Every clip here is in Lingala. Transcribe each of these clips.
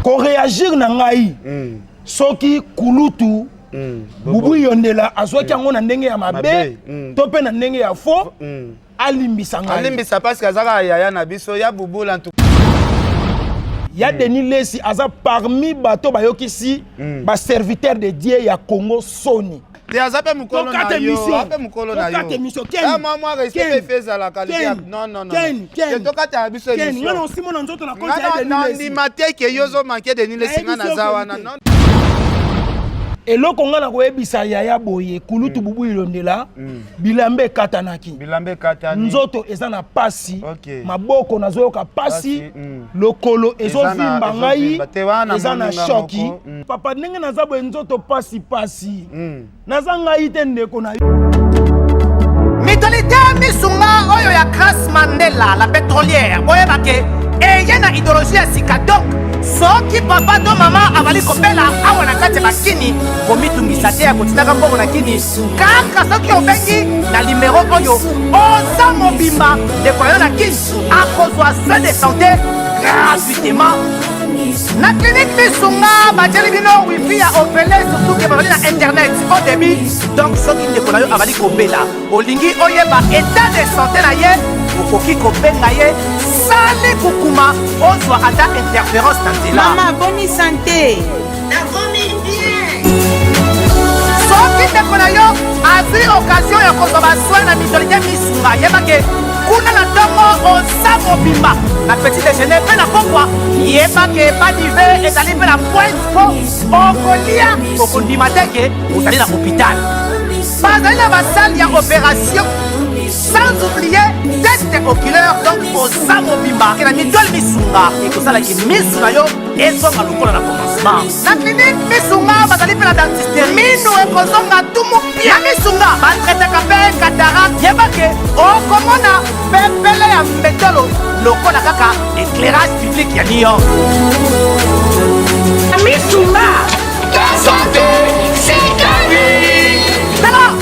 Koréagir na ngai soki kulutu Bubu Yondela azwaki yango na ndenge ya mabe to mpe na ndenge ya faux, alimbisa ngai. Alimbisa, parce que azaka yaya na biso ya Bubula ntu. Ya Denis Lesi aza parmi bato bayokisi baserviteur de Dieu ya Congo soni. Te, aza mpe mokolo na yo, ape mokolo na yo. Émission. Mwa mwa respect efe ezalaka. Non, non, non, tokata biso émission. Nga na osimona nzoto na compte ya Denis Lesi. Nandima te ke yo ozomanke Denis Lesi. Nga naza wana, non. Eloko nga na koyebisa yaya boye, kulutu Bubu Ilondela, bilamba ekatanaki. Bilamba ekatani. Nzoto eza na pasi, maboko nazoyoka pasi, lokolo ezovimba ngai, eza na choc. Papa, ndenge naza boye, nzoto pasi pasi, naza ngai te, ndeko na yo. Mutualité Misunga oyo ya Grace Mandela la pétrolière, boyeba ke eye na idéologie ya sika. Donc soki papa to mama azali kobela awa na kati ya bakini, komitungisa te ya kotindaka mbongo na kini. Kaka soki obengi na nimero oyo, oza mobimba, ndeko yo na kini akozwa soin de santé gratuitement na clinique Misunga. Batieli bino wifi ya ofele, surtout ke bazali na internet au débit. Donc soki ndeko na yo azali kobela, olingi oyeba état de santé na ye, okoki kobenga ye sali kukuma, ozwa ata interférence na nzela. Mama, boni santé? Nakomi bien. Soki ndeko na yo azwi occasion ya kozwa basoin na mutualité Misunga, yebake kuna na ntongo oza mobimba, na petit déjeuner mpe na pokwa, yebake badive ezali mpe na pointe mpo okolia, okondima te ke ozali na hôpital. Bazali na basalle ya opération, sans oublier test oculaire. Donc oza mobimba ke na mutuelle Misunga, ekosalaki misu na yo ezonga lokola na commencement. Na clinique Misunga bazali mpe na dentiste, minu ekozonga tumu pia. Na Misunga batraitaka mpe cataracte. Yebake okomona pepele ya mbetolo lokola kaka éclairage public ya New York. Misunga. Santé, c'est Tala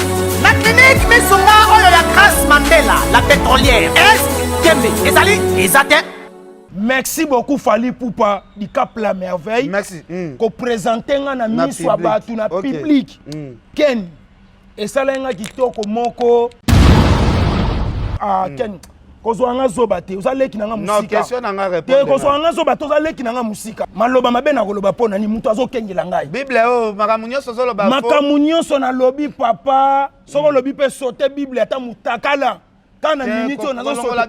na clinique Misunga oyo ya Grâce Mandela la pétrolière, est tembe ezali eza te. Merci beaucoup, Fally Ipupa du Cap la Merveille. Merci. Koprésente nga na miso ya bato na public. Ken esalai nga kitoko moko. Ah, Ken, kozwa nga zoba te, oza leki na nga mosika te. Kozwa nga zoba te, oza leki na nga mosika. Maloba mabe na koloba mpo nani? Moto azokengela ngai. Bible oyo, makambo nyonso ozoloba. Makambo nyonso nalobi, papa, soki olobi mpe sote Bible ata motakala kaka na minute oyo nazozela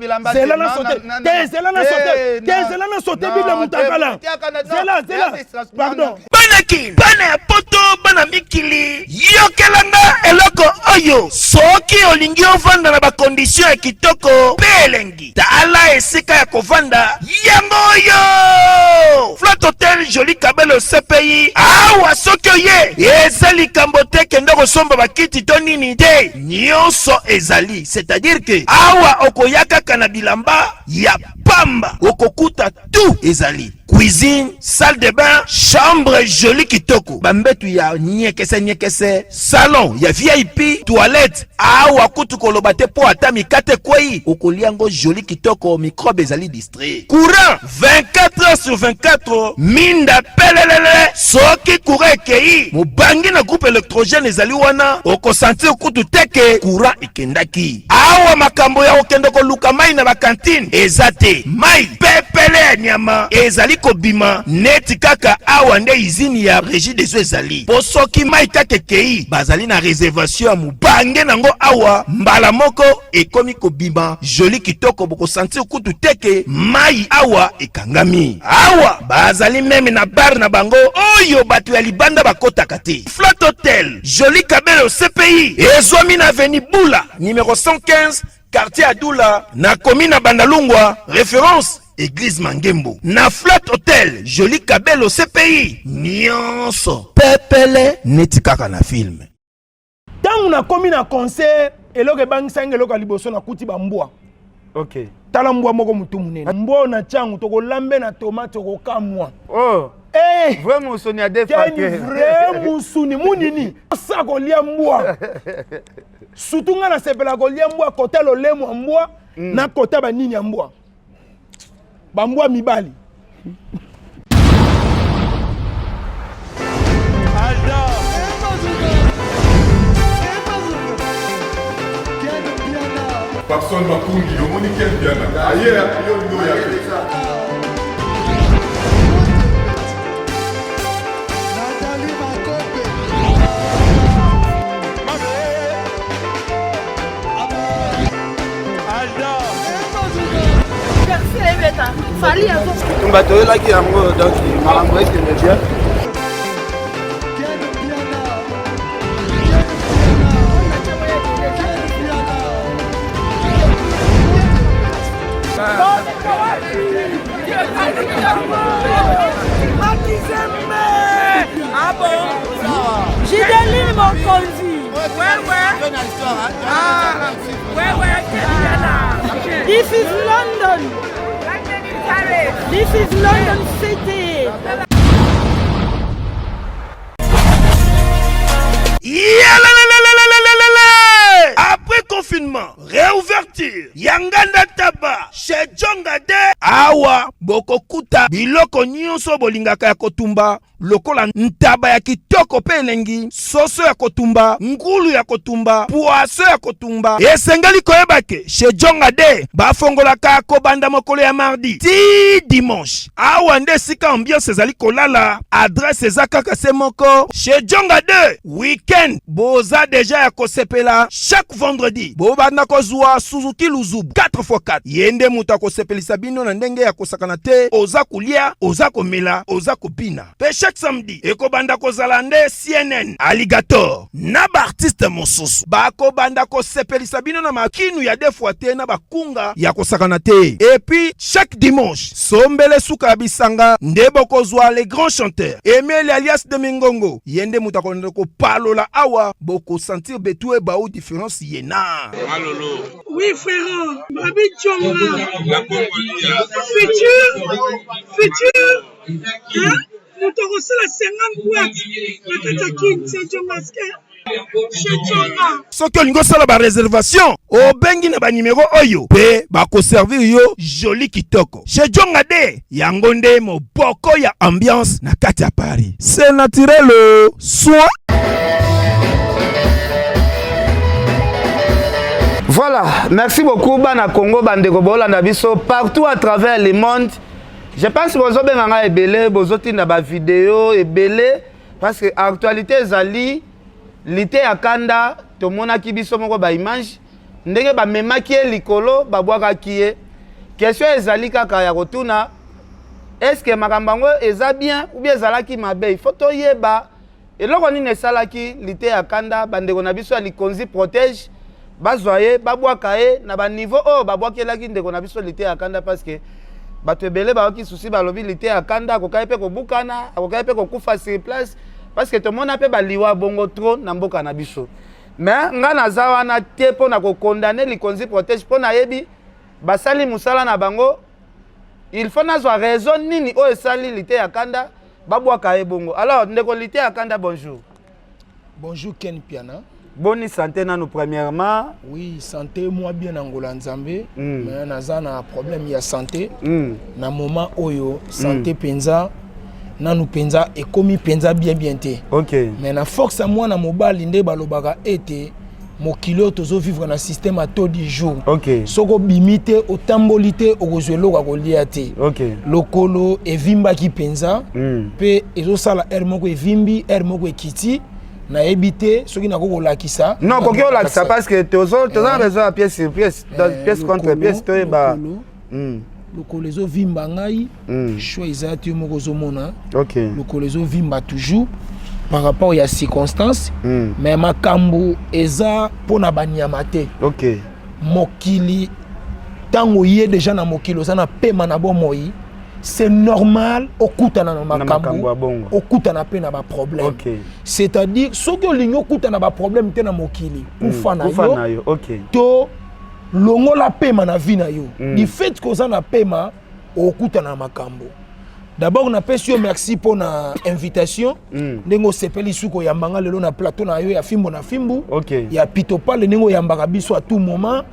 na sote te, zela na sote te, zela na sote Bible motakala, zela, zela, pardon. Bana Kin, bana ya Poto, bana mikili, yokelanga eloko oyo. Soki olingi ovanda na bacondition ya kitoko mpe elengi, tala esika ya kovanda yango oyo: Flat Hotel Joli Kabelo CPI. Awa soki oye, eza likambo te kende kosomba bakiti to nini te, nyonso ezali. C'est-à-dire ke awa okoya kaka na bilamba ya pamba, okokuta tout ezali: cuisine, salle de bain, chambre joli kitoko, bambetu ya nyekese nyekese, salon ya VIP, toilette. Awa kutu koloba te, mpo ata mikate ekwei, okolia yango joli kitoko, microbe ezali distrait. Courant 24 heures sur 24, minda pelelele. Soki courant ekei, mobangi na groupe électrogène ezali wana, okosentir kutu te ke courant ekendaki. Awa makambo ya kokende koluka mai na bacantine eza te. Mai pepele ya nyama ezali kobima neti kaka awa nde usine ya Régie des eaux ezali, mpo soki mai kaka ekei, bazali na réservation ya mobange nango awa, mbala moko ekomi kobima joli kitoko, bokosentir kutu te ke mai awa ekangami. Awa bazali même na bar na bango oyo bato ya libanda bakotaka te. Flat Hotel Joli Kabelo CPI ezwami na avenue Bula numéro 115, quartier Adula, na commune na Bandalungwa, référence église Mangembo. Na Flat Hotel Joli Kabelo CPI, nyonso pepele neti kaka na film. Ntango nakomi na concert, eloko ebangisanga, eloko ya liboso, nakuti bambwa. Tala mbwa moko motu monene, mbwa oyo na ntiango tokolambe na tomate, okokamwa. Oh. Eh! Vrai musuni ya Keni vrai musuni munini osa kolia mbwa. Surtout nga nasepela kolia mbwa, kota lolemo ya mbwa na kota banini ya mbwa, bambwa mibali. Papson Makungi, omoni Ken Mpiana aye yo olingi oya te. Tumba toyelaki yango donc makambo ekende bien. Gideline Mokonzi. Ouais, ouais. Ah, ouais, ouais. This is London. This is London City. Yalalalalalalalala! Après confinement, réouverture ya nganda taba chez Djonga de awa bokokuta biloko nyonso bolingaka ya kotumba lokola ntaba ya kitoko mpe elengi, soso ya kotumba, ngulu ya kotumba, poisson ya kotumba. Esengeli koyeba ke chez Djonga de bafongolaka kobanda mokolo ya mardi ti dimanche. Awa nde esika ambiance ezali kolala, adresse eza kaka se moko chez Djonga 2. Weekend boza deja ya kosepela chaque vendredi bobanda kozwa Suzuki Luzubu 4x4. Ye nde moto akosepelisa bino na ndenge ya kosakana te, oza kolia, oza komela, oza kobina. Pe chaque samedi ekobanda kozala nde CNN, Alligator na ba artistes mosusu bakobanda kosepelisa bino na makinu ya deux fois te na bakunga ya kosakana te. Et puis chaque dimanche sombele suka ya bisanga nde bokozwa le grand chanteur Emile alias de Mingongo, ye nde moto akolanda kopalola awa, bokosentir betu ebau difference ye na Malolo. Oui frérot, Babi Djonga. Futur, futur, hein? Moto akosala 50 boîte na kati ya kin, c'est Djonga chez Djonga. Soki olingi osala ba reservation, obengi na ba numero oyo pe bakoservir yo joli kitoko. Chez Djonga de yango nde moboko ya ambiance na kati ya Paris. C'est naturel soin. Voilà, merci beaucoup bana Congo bandeko bolanda biso partout à travers le monde. Je pense bozobenga ngai ebele, bozotinda ba vidéo ebele parce que actualité ezali lite ya kanda tomonaki biso moko ba image ndenge bamemaki ye likolo babwakaki ye. Question ezali kaka ya kotuna est-ce que makambo yango eza bien ou bien ezalaki mabe? Il faut toyeba Eloko nini esalaki Liteya Kanda bandeko na biso ya Likonzi Protège bazwa ye babwaka ye na ba niveau oyo babwakelaki ndeko na biso Liteya Kanda parce que bato ebele bayoki souci balobi Liteya Kanda akokaki mpe kobukana akokaki mpe kokufa sur place parce que tomona mpe baliwa bongo trop na mboka na biso mais nga naza wana te mpo na kokondane Likonzi Protège mpo nayebi basali mosala na bango il faut nazwa raison nini oyo esali Liteya Kanda babwaka ye bongo. Alors ndeko Liteya Kanda, bonjour. Bonjour Ken Piana. Boni santé nanu premièrement. Oui, santé moi bien na ngola Nzambe, mais naza na problème ya santé. Na moment oyo santé penza nanu penza ekomi penza bien bien te. Mais na force ya mwana mobali nde balobaka ete mokili oyo tozo vivre na système à taux du jour. Soki obimi te, otamboli te, okozwa eloko ya kolia te. Lokolo evimbaki penza, pe ezosala heure moko evimbi, heure moko ekiti. Nayebi te soki nakoki kolakisa. Non, okoki kolakisa parce que toza na besoin ya pièce sur pièce, pièce contre pièce, toyeba. Lokolo ezovimba ngai, choix eza te, yo moko ozomona. Lokolo ezovimba toujours par rapport ya circonstance, mais makambo eza mpona banyama te. Mokili ntango ye déjà na mokili oza na pema na bomoi, c'est normal okutana na makambo, okutana pe na ba problème. C'est-à-dire soki olingi okutana ba problème te na mokili, kufa na yo, to longola pema na vie na yo. Du fait que oza na pema, okutana na makambo. D'abord napesi yo merci mpo na invitation ndenge osepeli suki oyamba nga lelo na plateau na yo ya fimbo na fimbu ya pitopale, ndenge oyambaka biso à tout moment.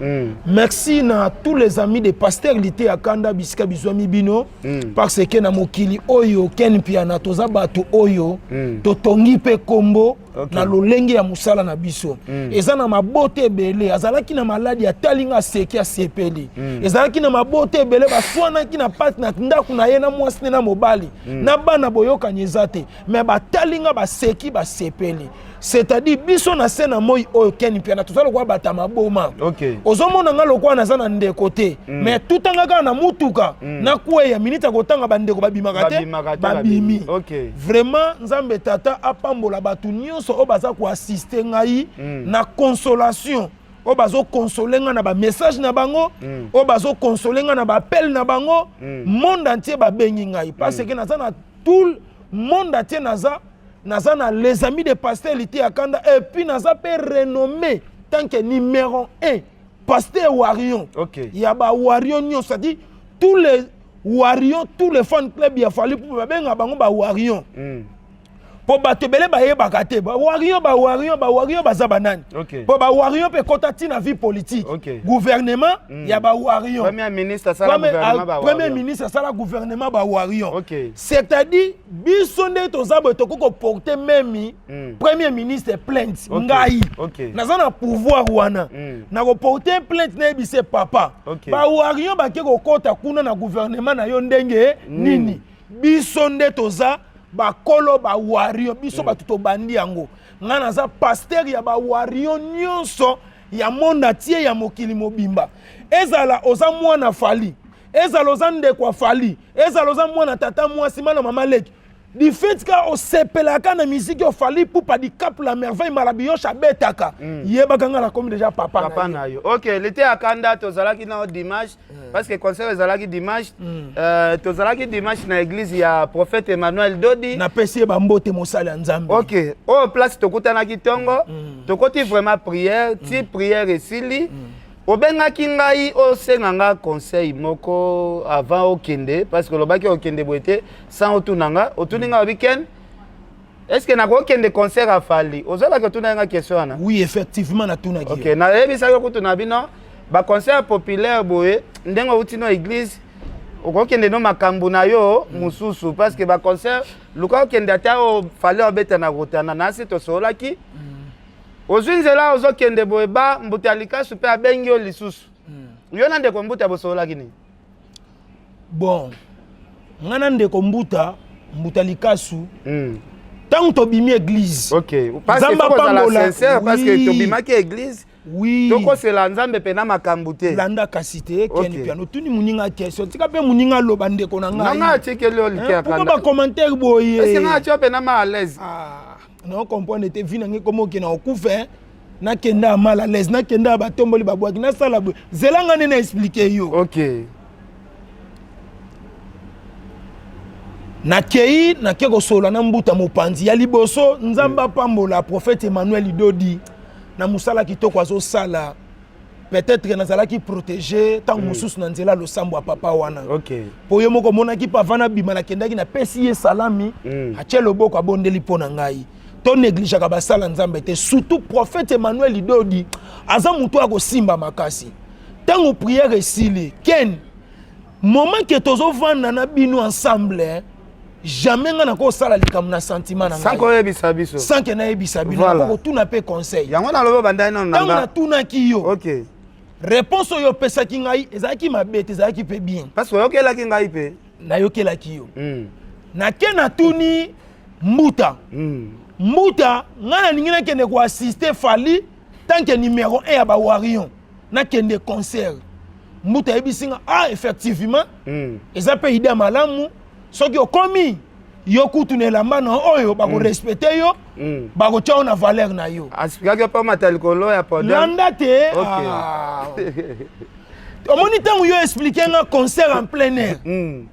Merci na tous les amis de pasteur Lite ya Kanda bisika bizwami bino, parce que na mokili oyo, Ken Mpiana, toza bato oyo totongi mpe kombo na lolenge ya mosala na biso. Eza na mabota ebele azalaki na maladi, atali nga, aseki, asepeli. Ezalaki na mabota ebele baswanaki na pati na ndako na ye na mwasi ne na mobali na bana, boyokani eza te, me batali nga, baseki, basepeli. C'est-à-dire biso na se na moi oyo, Ken Mpiana, toza lokola bato ya maboma. Ozomona nga lokola naza na ndeko te, mais tutanga kaka na mutuka, nakweya minute ya kotanga bandeko babimaka te. Babimaka te. Babimi. Vraiment, Nzambe Tata apambola bato nyonso oyo baza koassister ngai na consolation, oyo bazoconsoler ngai na bamessage na bango, oyo bazoconsoler ngai na baappel na bango. Monde entier babengi ngai parce que naza na tout le monde entier, naza na les amis de pasteur Lite ya Kanda, et puis naza mpe renommé tant que numéro 1 pasteur warrior ya bawarrior nyonso, c'est-à-dire tous les warriors, tous les fan club ya Fally mpo babenga bango bawarrior, mpo bato ebele bayebaka te bawarrior, bawarrior, bawarrior baza banani, mpo bawarrior mpe ekɔta ntina vie politique, gouvernement ya bawarrior. Premier ministre asala gouvernement ba Premier warrior. ministre asala gouvernement bawarrior. C'est-à-dire biso nde toza boye, tokoki koporter même premier ministre plainte. Ngai naza na pouvoir wana, nakoporter plainte, nayebise papa, bawarrior bake kokɔta kuna na gouvernement na yo ndenge nini? Biso nde toza bakolo bawarrior, biso bato tobandi yango. Ngai naza pasteur ya bawarrior nyonso ya monde entier, ya mokili mobimba. Ezala oza mwana Fally, ezala oza ndeko ya Fally, ezala oza mwana tata mwasi, mana mama leki, du fait ka osepelaka na miziki oyo Fally Ipupa Dicap la Merveille Malabiyoshe abetaka, yebaka nga nakomi déjà papa. Papa na yo. Ok, Lite ya Kanda, tozalaki nao dimanche, parce que concert ezalaki dimanche. Tozalaki dimanche na église ya prophète Emmanuel Dodi. Napesi ye bambote, mosali ya Nzambe. Ok, oyo place tokutanaki ntongo, tokoti vraiment prière ti prière esili. Obengaki ngai, osenga nga conseil moko avant okende, parce que olobaki okende boye te sans otuna nga. Otuni nga, obi: "Ken, est ce que nakokende concert ya Fally?" Ozalaki otuna nga question wana? Oui, effectivement, natunaki. Ok, nayebisaki kutu na bino baconcert populaire boye, ndenge outi no église, okokende no makambo na yo mosusu, parce que baconcert luka okende ata oyo Fally obeta na Rotana. Nasi tosololaki, ozwi nzela, ozokende boye, ba mbuta ya likasu mpe abengi yo lisusu. Yo na ndeko mbuta bosololaki nini? Bon, nga na ndeko mbuta, mbuta likasu, ntango tobimi église, Ok, parce que Nzambe faut kozala apambola. sincère, parce que tobimaki église, tokosela Nzambe mpena makambo te. Landa kasi te, Ken Piano. Otuni moninga question, tika mpe moninga aloba, ndeko na ngai. Nanga atikeli yo Lite ya Pourquoi Kanda. bacommentaire boye? Est-ce que nga atie yo mpena ma à l'aise? Ah, na comprendre te. Vi nange komo okende okufa, nakende ya mal à l'aise, nakende ya batomboli babwaki, nasala boye. Zela nga nde na expliquer yo. Nakei, nake kosolola na mbuta mopanzi ya liboso. Nzambe apambola prophète Emmanuel Idodi na mosala kitoko azosala. Peut-être nazalaki protégé ntango mosusu na nzela losambo ya papa wana, mpo ye moko omonaki mpe avant nabima, nakendaki, napesi ye salami, atie loboko, abondeli mpo na ngai. To négligeaka basala Nzambe te, surtout prophète Emmanuel Idodi aza motu akosimba makasi. Ntango prière esili, Ken, moment ke tozovanda na bino ensemble, hein, jamais nga nakosala likambo na sentiment na Sans koyebisa biso. Sans ke nayebisa bino. Nakokotuna mpe conseil. Yango nalobi, obandai nano na Ntango nga. natunaki yo, réponse oyo opesaki ngai ezalaki mabe te, ezalaki mpe bien. Parce que oyokelaki ngai mpe. Nayokelaki yo. Nake natuni mbuta. Mbuta, ngai nalingi nakende koassister Fally tant que numéro 1 ya bawarrior, nakende concert. Mbuta ayebisi nga: "Ah, effectivement, eza mpe idée ya malamu. Soki okomi yo kutu na elamba na oyo, bakorespecter yo, bakotia yo na valeur na yo." Aspikaki mpe omata likolo ya podium. Landa te. Ah. Omoni, ntango yo expliquer nga concert en plein air,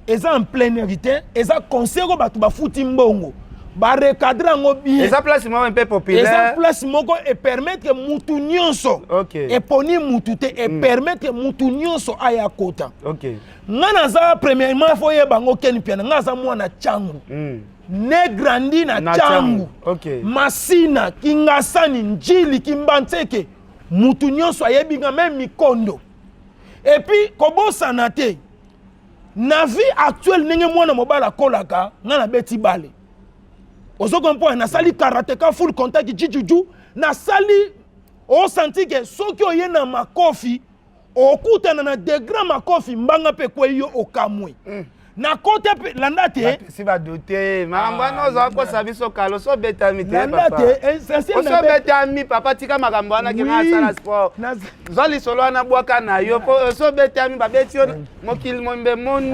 eza en plein air te, eza concert oyo bato bafuti mbongo. Barecadre yango bien. Eza place moko mpe populaire. Eza place moko epermettre mutu nyonso. Eponi mutu te, epermettre mutu nyonso aya kota. Nga naza premièrement, faut oyeba yango, Ken Mpiana, nga aza mwana Tshangu. Né grandi na Tshangu. Masina, Kingasani, Njili, Kimbanseke, mutu nyonso ayebi nga, même mikondo. Et puis kobosana te, na vie actuelle, ndenge mwana mobali akolaka, nga nabeti bale, ozo comprendre, nasali karateka full contact, jijuju nasali. Osanti ke soki oye na makofi, okutana na de grand makofi, mbanga mpe ekwei yo, okamwe. Nakota mpe landa te. Si badoute makambo wana, ozwa kosa biso kala, osobetami te. Landa te. Osobetami, papa, tika makambo wana, kenga asala sport. Zwa lisolo wana, bwaka na yo, po osobetami, babeti yo, mokili mombe moni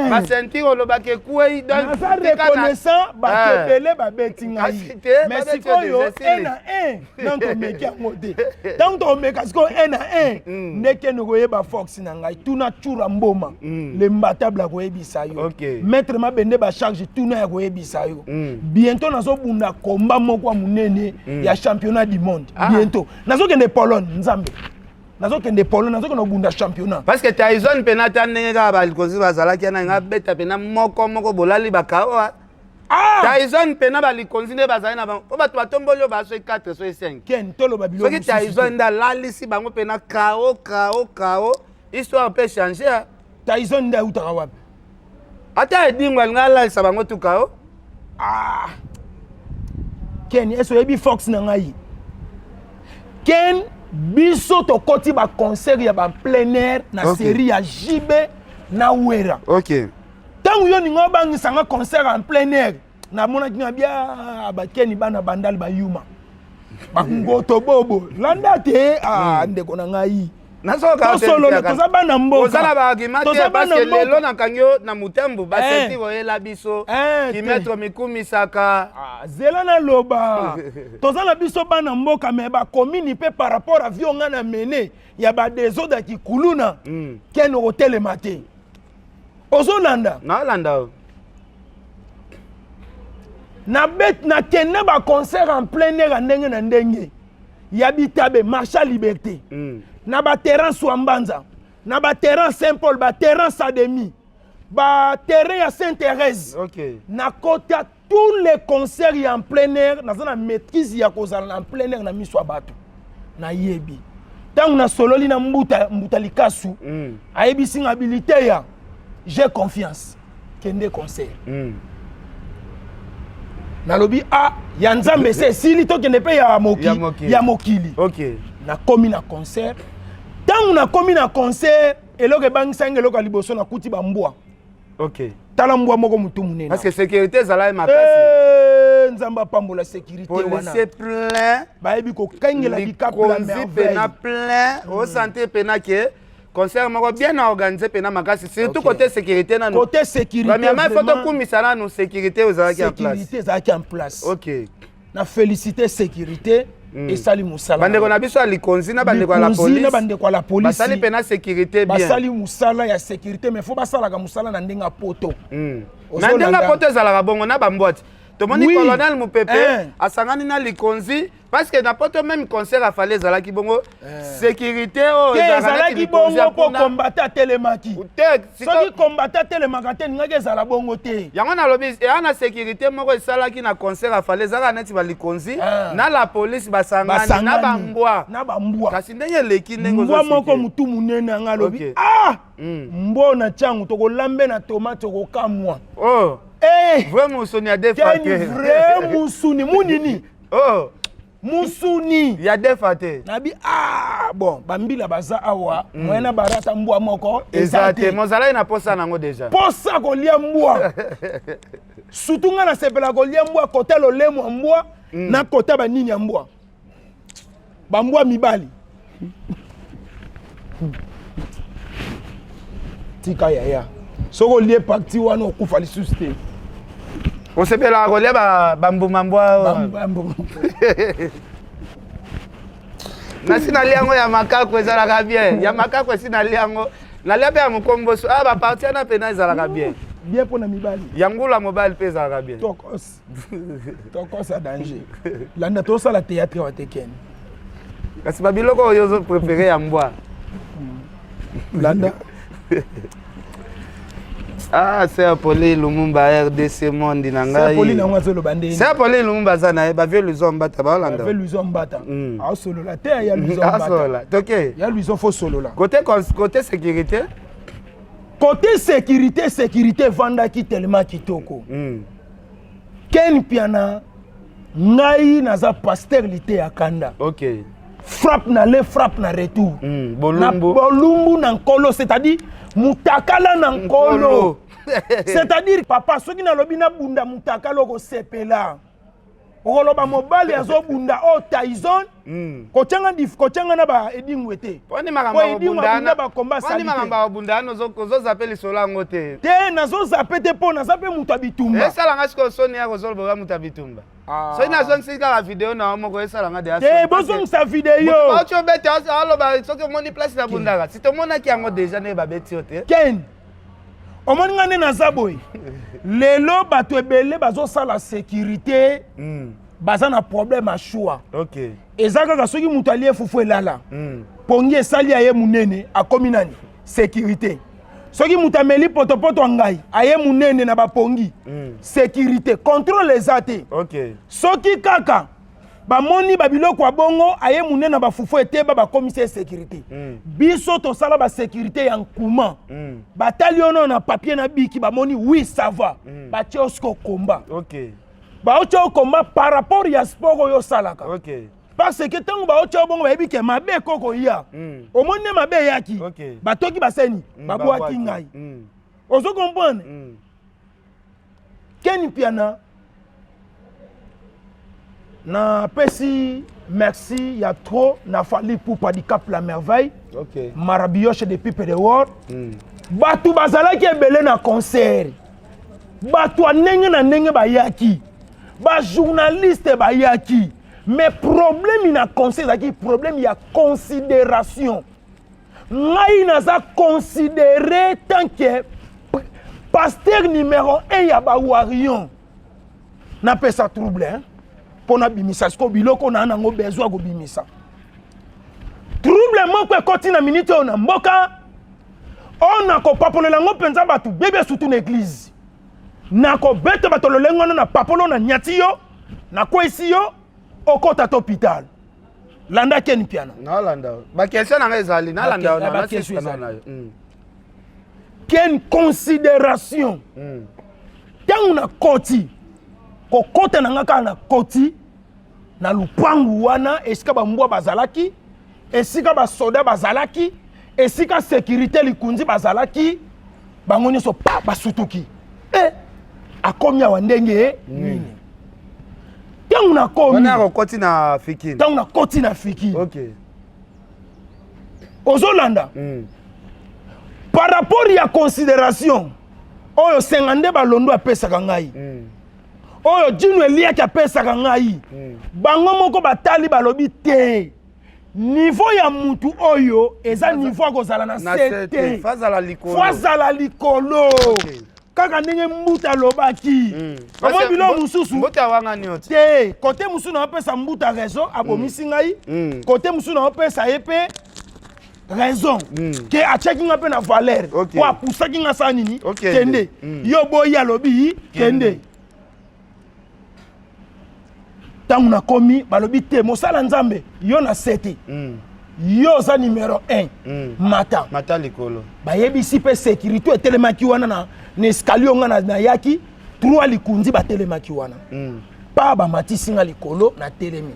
baceinture, olobaka ekwei. Naza reconnaissant, bato ebele babeti ngai, mais sikoyo 1 na 1 ntango tomeki yango te. Ntango tokomeka sikoyo 1 na 1, nde kende koyeba force na ngai. Tuna Tsura Mboma, l'imbattable, akoyebisa yo. Maître Mabende, bacharge, tuna ya koyebisa yo. Bientôt nazobunda komba moko ya monene ya championnat du monde. Bientôt nazokende Pologne, Nzambe, nazokende Pologne, nazokende kobunda championnat. Parce que Tyson mpena, ata ndenge kaka balikonzi bazalaki wana, nga beta mpena moko moko, bolali bakao. Tyson mpena, balikonzi nde bazali na bango, mpo bato batomboli oyo baso 4 so 5. Ken, toloba biloko. Soki Tyson nde alalisi bango mpena kao kao kao, histoire mpe change. Tyson nde autaka wapi? Ata Edingo alingi alalisa bango tu kao. Ah. Ken, ese oyebi force na ngai? Ken, biso tokoti baconcert ya baplein air na série ya JB na Wera. Ntango yo ninga obangisanga concert en plein air, namonaki nga bia bakeni, bana Bandali, bayuma, bangoto bobo, landa te. Ah, ndeko na ngai, tosolola, toza bana mboka. Oza na baargument te, parce que lelo nakangi yo na motembu, basenti oyela biso kimetre mikumisaka. Zela naloba, toza na biso bana mboka, mais bakomini mpe par rapport à vie nga na mene ya badésordre ya kikuluna. Ken, okotelema te, ozolanda? Nalanda. Nakende baconcert en plein air ya ndenge na ndenge, ya bitabe, marché ya Liberté, na baterrain Swambanza, na baterrain Saint Paul, baterrain Sademi, baterrain ya Saint Thérèse. Nakota tous les concerts ya en plein air. Naza na maîtrise ya kozala na en plein air na miso ya bato. Nayebi ntango nasololi na mbuta, mbuta likasu, ayebisi nga habilité ya j'ai confiance, kende concert. Nalobi a ya Nzambe ese esili, tokende mpe ya, moki, ya mokili, ya mokili. Nakomi na concert. Ntango nakomi na concert, eloko ebangisanga, eloko ya liboso, nakuti bambwa. Tala mbwa moko motu monene. Parce que sécurité ezalaki makasi. Eh, Nzambe apambola sécurité wana. Policier plein. Bayebi kokengela Dicap la Likonzi pena merveille. Plein, osentir pena ke concert moko bien organisé pena makasi, surtout côté sécurité nanu. Côté sécurité, premièrement il faut vraiment. tokumisa nanu sécurité ozalaki en place. Sécurité ezalaki en place. Na félicité sécurité, esali mosala. Bandeko na biso ya likonzi na bandeko ya la Likonzi police na bandeko ya la police basali pena sécurité bien. Basali mosala ya sécurité, mais faut basalaka mosala na ndenge ya poto. Na ndenge ya poto ezalaka bongo na bambwati. Tomoni colonel Mopepe asangani na likonzi, parce que na poto même concert afali ezalaki bongo, sécurité oyo. Te, ezalaki bongo mpo combattant atelemaki. Te. Soki combattant atelemaka te, ningaki ezala bongo te. Yango nalobi, eya na sécurité moko esalaki na concert afali, ezalaka neti balikonzi na la police basangani na bambwa. Na bambwa. Kasi ndenge eleki, ndenge mbwa moko motu monene, yanga alobi ah, mbwa na ntiango tokolambe na tomate, okokamwa. Oh. Eh! Vrai musuni ya defa te. Vrai musuni munini. Oh. Musuni ya defa te. Nabi ah bon, bambila baza awa, moyen na barata mbwa moko. Eza te, mozalaki na posa nango déjà. Posa kolia mbwa, surtout nga nasepela kolia mbwa kota lolemo ya mbwa na kota banini ya mbwa, bambwa mibali. Tika yaya, soki olie parti wana, okufa lisusu te. Osepelaka kolia bambuma mbwa? Nasi nalia yango ya makako, ezalaka bien. Ya makako esi nalia yango, nalia mpe ya mokomboso. Ah, baparti wana mpena ezalaka bien. Bien mpo na mibali. Ya ngula mobali mpe ezalaka bien. Tokos. Tokos ya danger. Landa tosala théâtre wa te Ken. Kasi ba biloko oyo ozo préféré ya mbwa. Landa. Ah, Sœur Pauline Lumumba RDC monde na ngai. Sœur Pauline yango azoloba ndenge. Sœur Pauline Lumumba aza na ye ba vieux Luison Mbata baolanda. Vieux Luison Mbata. Aosolola te ya Luison Mbata. Aosolola. Toke. Ya Luison faut solola. Côté côté sécurité. Côté sécurité, sécurité evandaki tellement kitoko. Ken Piana ngai naza pasteur liteya kanda. OK. Frappe na le frappe na retour. Bolumbu. Na bolumbu na nkolo, c'est-à-dire mutakala na nkolo. C'est-à-dire papa soki nalobi nabunda mutakala okosepela. Okoloba mobali azobunda oyo Tyson. Kotianga dif kotianga na ba edingwe te. Poni makambo Po edingwe abunda ba combat sali. Poni makambo abunda wana ozozape lisolo yango te. Te nazozape te po naza pe moto ya bitumba. Esala nga sikoyo soni ya kozoloba oza moto ya bitumba. Soki nazongisi kaka video na yo moko esala nga deja. Te bozongisa video. Bauti obeta aloba soki omoni place na bundaka. Si tomonaki yango deja ndenge babeti yo te. Ken omoni nga nde naza boye. Lelo bato ebele bazosala sécurité. Baza na problème ya choix. Okay. Eza kaka soki moto alie fufu elala. Pongi esali aye munene akomi nani? Sécurité. Soki moto ameli potopoto ya ngai aye munene na bapongi. Sécurité, contrôle eza te. Okay. Soki kaka bamoni ba biloko ya bongo aye munene na bafufu eteba bakomisi ye sécurité. Biso tosala ba sécurité ya nkuma. Batali ono na papier na biki bamoni oui ça va. Batie osiko komba. Okay. Baotia yo combat par rapport ya sport oyo osalaka. Okay. Parce que ntango baotia yo bongo bayebi ke mabe ekoki koya. Omoni nde mabe eyaki. Okay. Batoki baseni, babwaki ngai. Ozo comprendre? Ken Mpiana na pesi merci ya trop na Fally Ipupa du Cap la Merveille. Okay. Marabioche de Pipe de World. Bato bazalaki ebele na concert. Bato ya ndenge na ndenge bayaki. Ba journaliste bayaki. Mais problème na concert ezalaki problème ya considération. Ngai naza considéré tant que pasteur numéro 1 ya ba Warrior. Napesa trouble hein? Mpo nabimisa sikoyo biloko na nango besoin ya kobimisa. Trouble moko ekoti na minute oyo na mboka, oyo nakopapolela yango mpenza bato bebe surtout na église. Nakobeta bato lolenge wana na papolo na nyati yo, nakweyisi yo, okota to hôpital. Landa Ken Mpiana. Nalanda. Ba question na ngai ezali, nalanda na ba question na yo. Ken considération. Tango na koti, kokota na nga kaka na koti na lupangu wana esika ba mbwa bazalaki, esika ba soda bazalaki, esika sécurité likunzi bazalaki, bango nyonso pa basutuki. Akomi awa ndenge nini? Tango na komi. Wana okoti na Fikine. Tango na koti na Fikine. Okay. Ozolanda? Par rapport ya considération oyo senga nde balondo apesaka ngai. Oyo Djino Eliaki apesaka ngai. Bango moko batali balobi te. Niveau ya mutu oyo eza niveau ya kozala na Na se se te. te. Fazala likolo. Fazala likolo. Okay. Kaka ndenge mbuta alobaki. Omoni biloko mosusu. Mbuta wanga ni oti. Te, côté mosusu na opesa mbuta raison, abomisi ngai. Côté mosusu na opesa ye pe raison. Ke atiaki nga pe na valeur. Okay. Po apusaki nga sa nini? Okay. Kende. Yo boyi alobi kende. Tango nakomi balobi te mosala Nzambe yo na sete. Yo oza numéro 1. Mata. Mata likolo. Bayebisi pe sécurité etelemaki wana na escalier nga na yaki 3 likunzi batelemaki wana. Pa bamatisi nga likolo na telemi.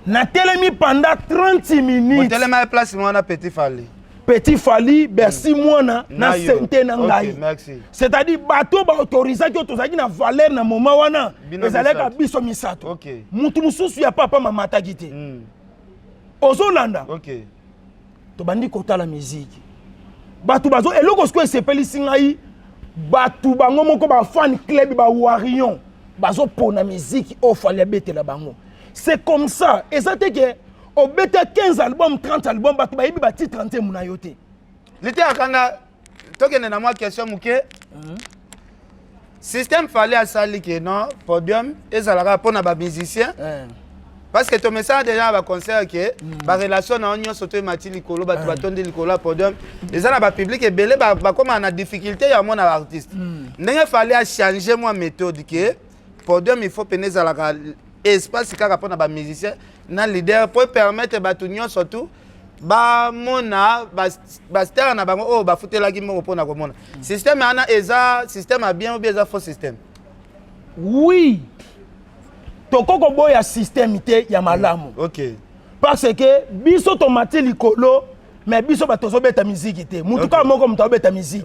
Na telemi pendant 30 minutes. Botelema place mwana Petit Fally. Petit Fally, Bercy mwana na Na yo. sente na Ok, ngai. merci. C'est-à-dire bato ba autorisaki oyo tozalaki na valeur na moment wana Bino ezalaki misato. biso misato. Ok. Mutu mosusu ya papa mamataki te. Ozolanda? Ok. Tobandi kotala musique. Bato bazo eloko sikoyo esepelisi ngai, bato bango moko ba fan club ba warrior bazopona musique oyo Fally abetela bango. C'est comme ça. Eza te ke obeta 15 albums, 30 albums, bato bayebi ba titre nzembo na yo te. Liteya kanda tokende na mwa question moke. Système Fally asali ke non podium ezalaka mpona ba musicien eh. Parce que tomesana déjà na baconcert ke barelation na yo nyonso to emati likolo, bato batondi likolo ya podium, eza na bapublic ebele, bakomaka na difficulté ya mona baartiste. Ndenge Fally achange mwa méthode ke podium il faut pene ezalaka espace kaka mpona bamusicien na leader, po permettre bato nyonso tu bamona bastar na bango oyo bafutelaki moko mpona komona. Système wana eza système ya bien ou bien eza faux système? Oui, tokoki koboya système te ya malamu. Parce que biso tomati likolo, mais biso bato tozobeta miziki te. Mutu kaka moko moto azobeta miziki.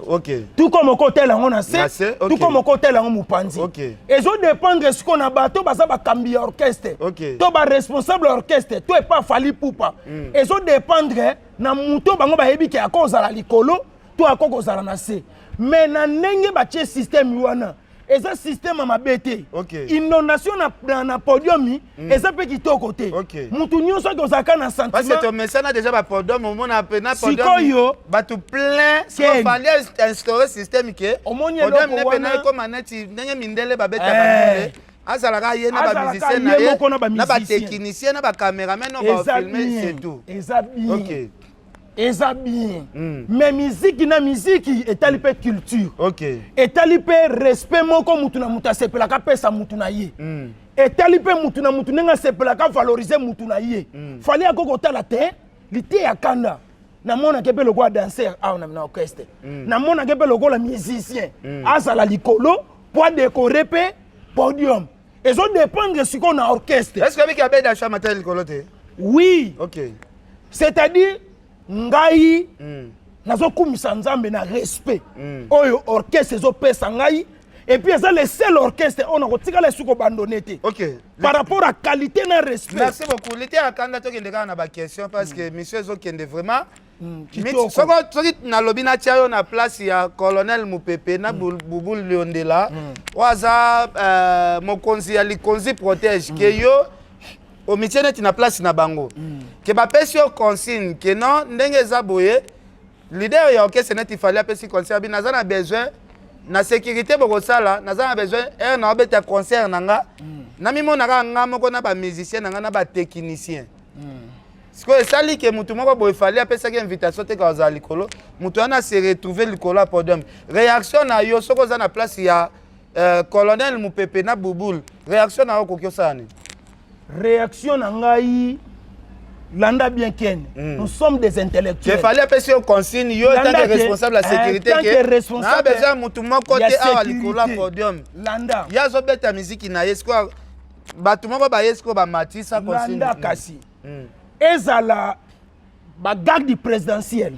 Tuko moko otela yango na Na se, se, ok. tuko moko otela yango mopanzi. Ezodépendre sikoyo na bato baza bakambi ya orchestre to baresponsable ya orchestre to epa Fally Ipupa. Ezodépendre na moto bango bayebi ke akozala likolo to akoki kozala na se. Mais na ndenge batie système wana, eza système ya mabe te. Inondation na podium eza mpe kitoko te. Mutu nyonso aki ozalaka na Parce que sentiment. Tomesana déjà bapodium, omona pe na podium Sikoyo, bato plein. Ken. Fally instauré système ke Omoni podium eloko ne pena wana. ekoma neti ndenge mindele babetaka Eh. ndule, azalaka ye na Azalaka bamusicien na ye ye moko na na bamusicien. batechnicien na bacameraman oyo Eza bafilme, bien. c'est tout. Eza bien. Eza bien. Mais miziki na miziki etali mpe culture, etali mpe respect moko mutu na mutu asepelaka apesa mutu na ye, etali mpe mutu na mutu ndenge asepelaka valoriser mutu na ye. Fally akoki kotala te lite ya kanda, namonaki mpe lokola danser awa na orchestre, namonaki mpe lokola musicien, azala likolo po adécorer mpe podium. Ezodépendre sikoyo na orchestre. Est ce que abiki abeda chama te likolo te? Oui. C'est-à-dire ngai nazokumisa Nzambe na respect oyo orchestre ezopesa ngai. Et puis eza le seul orchestre oyo nakotikala esuki kobandone te par rapport à qualité na respect. Merci beaucoup, lite ya kanda. Tokende kaka na baquestion parce que mission ezokende vraiment. Kitoko. Soki nalobi natia yo na place ya colonel Mopepe na Bubu Liondela oyo aza mokonzi ya Likonzi Protège, ke yo omitie neti na place na bango, ke bapesi yo consigne ke non, ndenge eza boye, leader ya orchestre neti Fally apesi consigne abi naza na besoin na sécurité bokosala, naza na besoin heure na obeta concert na nga, namimonaka nga moko na bamusicien na nga na batechnicien. Sikoyo esali ke motu moko boye, Fally apesaki invitation te ka kozala likolo, moto wana se retrouve likolo ya podium. Réaction na yo soki oza na place ya colonel Mopepe na Bubul, réaction na yo okoki osala nini? Réaction na ngai, landa bien Ken, nous sommes des intellectuels. Ke Fally apesi yo consigne, yo Landa tant que te, responsable ya sécurité, tant que ke na responsable besoin motu moko ya te awa likolo ya sécurité. podium. Landa. Ye azobeta miziki na ye, sikoyo bato moko baye sikoyo bamatisa consigne. Landa kasi. Ezala bagarde présidentielle,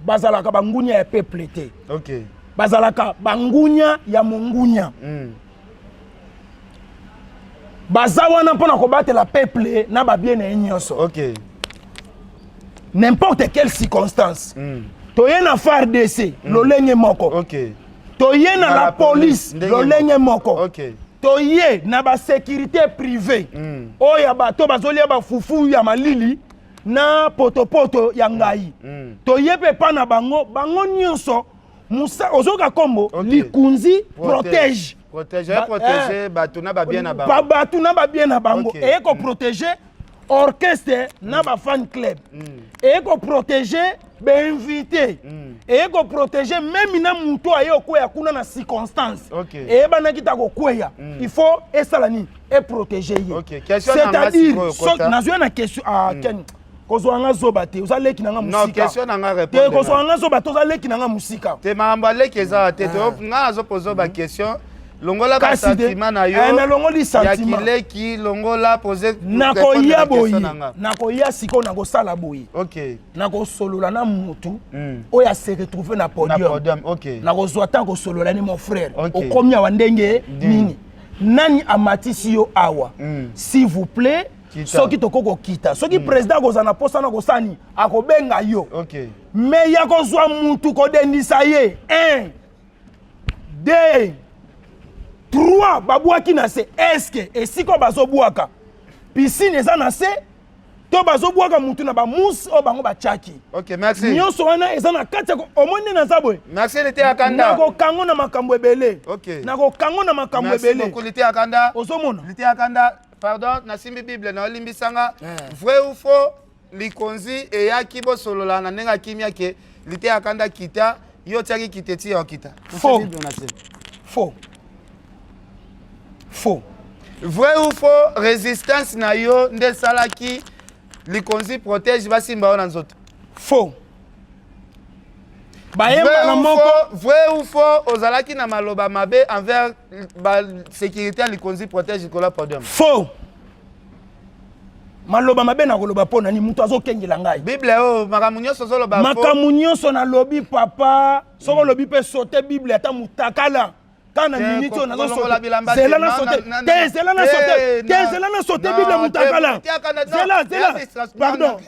bazalaka bangunya ya peuple te. Bazalaka bangunya ya mongunya. Baza wana mpona kobatela peuple na babie na ye nyonso. N'importe quelle circonstance. Toye na FARDC, lolenge moko. Toye na la police, ndenge lolenge moko. Toye na basécurité privée oyo ya bato bazolia bafufu ya malili na potopoto ya ngai, toye mpe epa na bango, bango nyonso musa ozoyoka nkombo Likunzi Protège. Protège. Eh. Protège bato na babien na Ba bango. bato na babien na bango. Eye koprotéger orchestre na bafan club, eye koprotéger bainvité, eye koprotéger même na moto aye okweya kuna na circonstance eyebanaki ta kokweya, il faut esala nini? Eprotéger ye. Ok, question na nga C'est-à-dire sikoyo, Kota. Nazwi na question, ah, Ken, kozwa nga zoba te, oza leki na nga Non, mosika. question na nga, Te, répondre. kozwa nga zoba te, oza leki na nga mosika. Te, makambo aleki eza te. Nga nazopoza baquestion, longola Kasi te, basentiment na yo eh, nalongoli ya sentiment. kileki, longola, pose Nakoya boye, na nga. Nakoya sikoyo, nakosala boye. Nakosolola na mutu oyo ase retrouve na Na podium. podium, ok. Nakozwa ntango kosolola ni mon frère. Ok. Okomi awa ndenge nini? Nani amatisi yo awa? S'il vous plaît, Kita. Soki tokoki kokita, soki président akozala na posa na kosani, akobenga yo. Mais ya kozwa mutu kodendisa ye 1, 2, 3, babwaki na se, est-ce esika oyo bazobwaka piscine eza na se? To bazobwaka mutu na bamousse oyo bango batiaki. Ok, merci. Nyonso wana eza na kati ya omoni nde naza boye. Merci Liteya Kanda. Nakokango na makambo ebele. Ok. Nakokango na makambo ebele. Merci beaucoup Liteya Kanda. Ozomona. Liteya Kanda, pardon, nasimbi Bible na olimbisanga. Eh. Vrai ou faux, likonzi eyaki bosolola na ndenge akimia ke Liteya Kanda kita, yo otiaki kite ti ya okita. Faux. Faux. Faux. Vrai ou faux, résistance na yo nde esalaki likonzi protège basimba yo na nzoto. Faux. Bayemba na moko. Vrai ou faux, ozalaki na maloba mabe envers ba sécurité ya likonzi protège likolo ya podium. Faux. maloba mabe nakoloba mpo na nini moto azokengela ngai bible oyo oh, makambo nyonso ozoloba makambo nyonso nalobi papa soki olobi mpe sote bible ata motakala kaka na minute oyo nazozela na sote te zela na sote te zela na sote bible mutakala zela zela pardon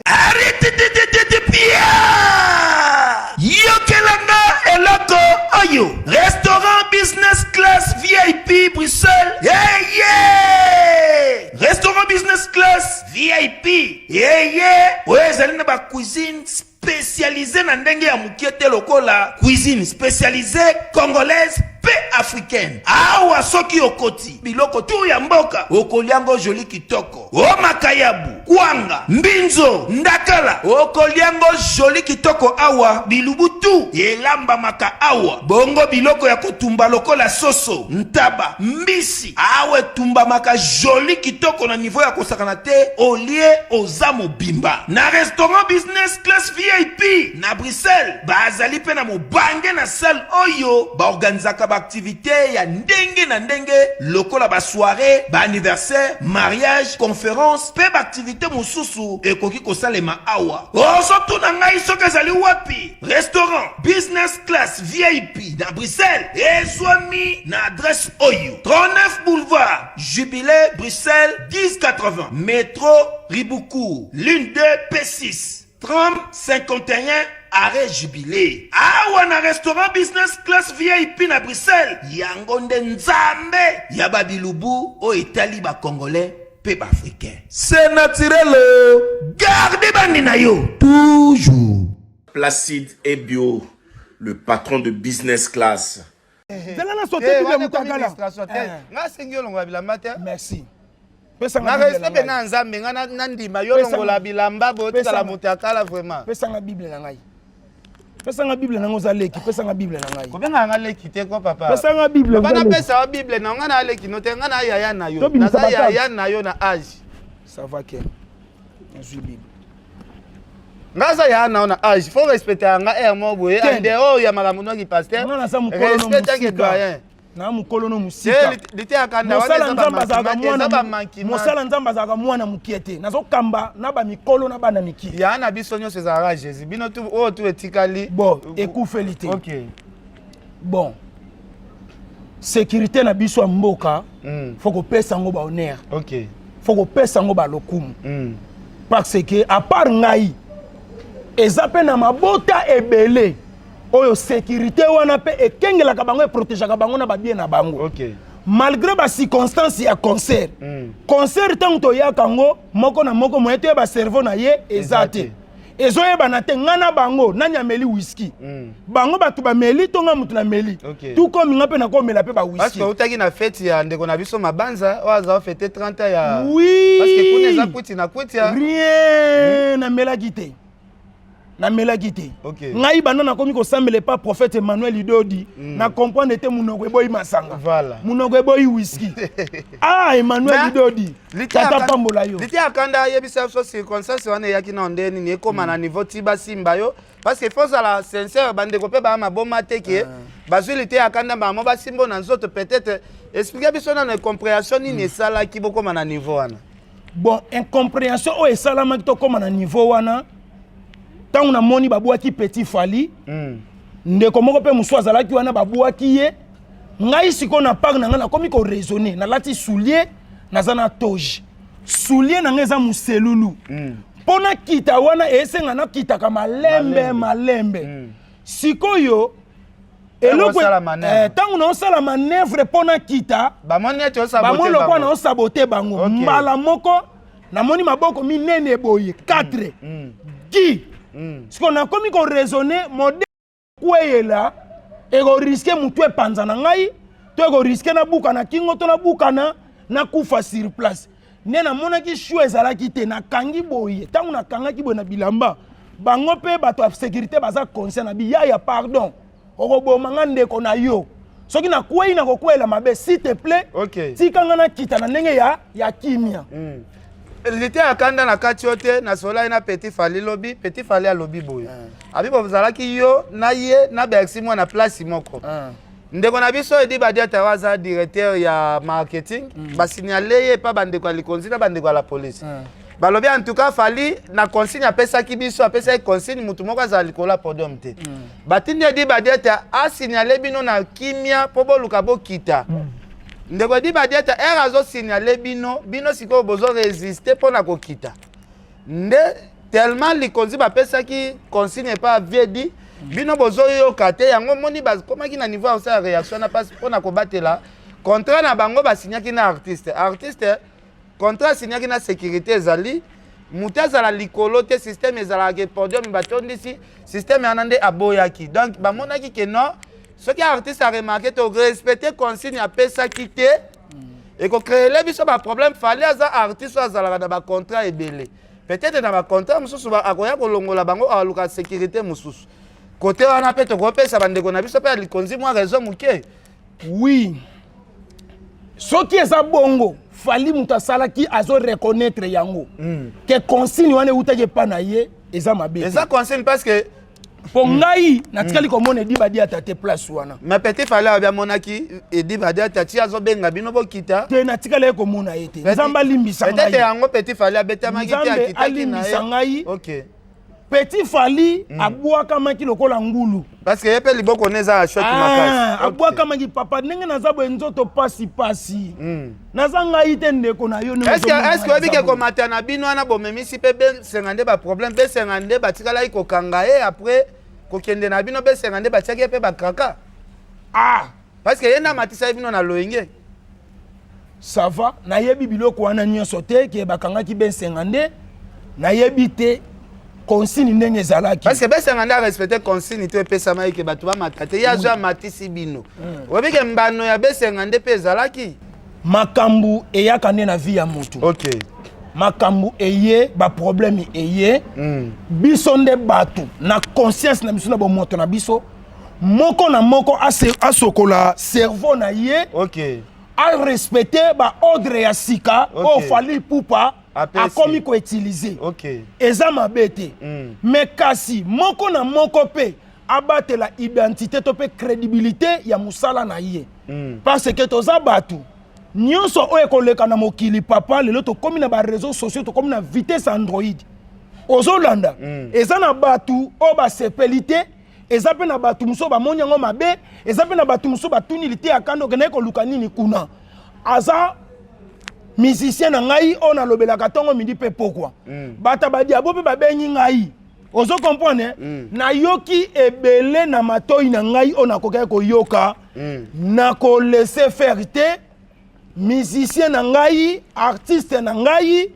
yokela nga eloko oyo restaurant business class vip bruxelles yeye yeah, restaurant business class vip yeye oyo ezali na bacuisine specialise na ndenge ya mokie te lokola cuisine specialise congolaise mpe africaine. Awa soki okoti biloko tu ya mboka okolia ngo joli kitoko, o makayabu, kwanga, mbinzo, ndakala okolia ngo joli kitoko. Awa bilubu tu elambamaka awa, bongo biloko ya kotumba lokola soso, ntaba, mbisi awa etumbamaka joli kitoko na niveau ya kosakana te, olie oza mobimba. Na restaurant business class vip na Bruxelles bazali mpe na mobange na salle oyo baorganizaka baaktivite ya ndenge na ndenge lokola basoiree, baanniversaire, mariage, conference mpe baaktivite mosusu ekoki kosalema awa. Ozotuna ngai soki ezali wapi? Restaurant business class vip na Bruxelles ezwami na adresse oyo: 39 boulevard Jubilé, Bruxelles 1080, métro Riboucourt, ligne 2 P6, tram 51 arrêt Jubilé. Awa na restaurant business class VIP na Bruxelles, yango nde nzambe ya babilubu oyo etali ba congolais pe ba africain. C'est naturel, garde bandi na yo toujours. Placide Ebio, le patron de business class. Zela na sote bible mutakala. Nga sengi yo longola bilamba te. Merci. Na respect pe na Nzambe nga na ndima yo longola bilamba bo tikala mutakala vraiment. Pesa nga bible na ngai. Pesa nga bible na ngo za leki, pesa nga bible na ngai. Kobenga nga leki te ko papa. Pesa nga bible. Papa na pesa wa bible na nga na leki no te nga na yaya na yo. Naza yaya na yo na age. Ça va Ken. Nazwi bible. Nga aza yaya na yo na age, faut respecter nga air moko boye en dehors ya makambo noki pasteur. Nga naza mokolo no musika. Na mokolo no musika. Mosala Nzambe azalaka mwana mosala Nzambe azalaka mwana mokie te. Nazokamba na ba mikolo na bana mikie. Ya na biso nyonso ezalaka Jésus. Bino tu oyo tu etikali. Bon, ekufeli te. Okay. Bon. Sécurité na biso ya mboka, faut kopesa yango ba honneur. Okay. Faut kopesa yango ba lokumu. Parce que à part ngai eza pe na mabota ebele oyo sécurité wana pe ekengelaka bango eprotegeaka bango na babie na bango. Okay. Malgré ba circonstances ya concert. Concert ntango toyaka yango moko na moko moye toyeba cerveau na ye eza te. Ezoyebana te nga na bango nani ameli whisky. Bango bato bameli to nga moto nameli. Okay. Tout comme nga mpe nakomela mpe ba whisky. Parce que outaki na fête ya ndeko na biso Mabanza oyo aza fête 30 ans ya Oui. Parce que kuna eza kuti na kuti ya Rien, namelaki te. Namelaki te. Okay. Ngai banda nakomi kosambela epa prophète Emmanuel Idodi, na comprendre te munoko eboyi masanga. Voilà. Munoko eboyi whisky. Ah Emmanuel Idodi. Tata pambola yo. Liteya Kanda ayebisa biso circonstance wana eyaki na nde nini ekoma na niveau ti basimba yo parce que faut ozala sincère bandeko mpe baya maboma te ke bazwi Liteya Kanda bango basimba na nzoto peut-être explique biso nano incompréhension nini esalaki bokoma na niveau wana. Bon, incompréhension oyo esalamaki tokoma na niveau wana ntango namoni babwaki Petit Fally, ndeko moko mpe mosusu azalaki wana babwaki ye. Ngai sikoyo na part na ngai nakomi ko raisonner, nalati soulier, naza na toge. Soulier na ngai eza muselulu. Mpo nakita wana esenga nakitaka malembe malembe. Sikoyo eloko ntango naosala manœuvre mpo nakita, bamoni ete osabote bango lokola naosabote bango. Mbala moko. Namoni maboko minene boye 4 Gi. Sikoyo nakomi ko raisonner modèle kweyela ekoriske motu epanza na ngai to ekoriske nabuka na kingo to nabukana nakufa sur place. Nde namonaki choix ezalaki te, nakangi boye. Ntango nakangaki boye na bilamba, bango mpe bato ya sécurité baza conscient na biyaya, pardon, okoboma nga ndeko na yo soki nakwei nakokweyela mabe, s'il te plaît, tika nga nakita na ndenge ya kimia. Lite ya kanda na kati yo te. Nasolaki na Petit Fally lobi. Petit Fally alobi boye, abi bozalaki yo na ye na Bercy mwa na place moko. Ndeko na biso Edi Badiata oyo aza directeur ya marketing, basignale ye epa bandeko ya likonzi na bandeko ya la police. Balobi en tout cas Fally na consigne apesaki biso, apesaki consigne motu moko azala likolo ya podium te. Batindi Edi Badiata asignale bino na kimia mpo boluka bokita. Ndeko Edi Badiata ere azosignale bino, bino sikoyo bozoresiste mpo na kokita nde tellement likonzi bapesaki consigne epa viedi, bino bozoyoka te. Yango moni bakomaki na niveau ya kosala réaction na mpasi mpo na kobatela contrat na bango basignaki na artiste. Artiste contrat asignaki na sécurité ezali moto azala likolo te. Système ezalaka ke podium batondisi, système wana nde aboyaki. Donc bamonaki ke non, soki artiste aremarke to respecte consigne apesaki te, ekocréele biso baproblème. Fally aza artiste oyo azalaka na bacontrat ebele, peut-être na bacontrat mosusu akoya kolongola bango, aluka sécurité mosusu. Kote wana mpe tokopesa bandeko na biso mpe ya likonzi mwa raison moke. Oui, soki eza bongo, Fally moto asalaki azo reconnaître yango ke consigne wana eutaki epa na ye, eza mabe. Eza consigne parce que Mpo ngai natikali komona Edi Badiata te place wana. Mais Petit Fally abi amonaki Edi Badiata ti azobenga bino bokita. Te, natikali ye komona ye te. Nzambe alimbisa ngai. Peut-être yango Petit Fally abetamaki te. Nzambe akitaki na alimbisa ye. Ngai. Petit Fally abwakamaki lokola ngulu. Parce que ye mpe liboko ne eza ya choc makasi. Abwakamaki papa, ndenge naza boye, nzoto pasi pasi. Naza ngai te, ndeko na yo ndenge ozomona. Est-ce oyebi ngai ke naza boye. Komata na bino wana bomemisi mpe besenga nde baproblème. Besenga nde batikalaki kokanga ye après kokende na bino. Besenga nde batiaki ye mpe bakraka. Parce que ye nde amatisaki bino na loyenge. Ça va, nayebi biloko wana nyonso te ke bakangaki Bensenga nde, nayebi te consigne ndenge ezalaki. Parce que Besenga nde arespecte consigne to epesamaki ke bato bamata te. Ye azwi amatisi bino. Oyebi ke mbano ya Besenga nde mpe ezalaki. Makambo eyaka nde na vie ya motu. Makambo eye, baproblème eye. Biso nde bato na conscience na biso, na bomoto na biso, moko na moko asokola cerveau na ye, arespecte baordre ya sika oyo Fally Ipupa Apesi. Akomi koutilize. Eza mabe te, mais kasi moko na moko mpe abatela identité to mpe crédibilité ya mosala na ye, parce que toza bato nyonso oyo ekoleka na mokili papa. Lelo tokómi na baréseau sociaux, tokómi na vitesse Android ozolanda. Eza na bato oyo basepeli te, eza mpe na bato mosusu bamoni yango mabe, eza mpe na bato mosusu batuni lite ya kanda okendaki koluka nini kuna. Aza musicien na ngai oyo nalobelaka ntongo, midi mpe pokwa. Bato ya badiabo mpe babengi ngai, ozo comprendre? Nayoki ebele na matoi na ngai oyo nakokaki koyoka. Nakolese faire te. Musicien na ngai, artiste na ngai,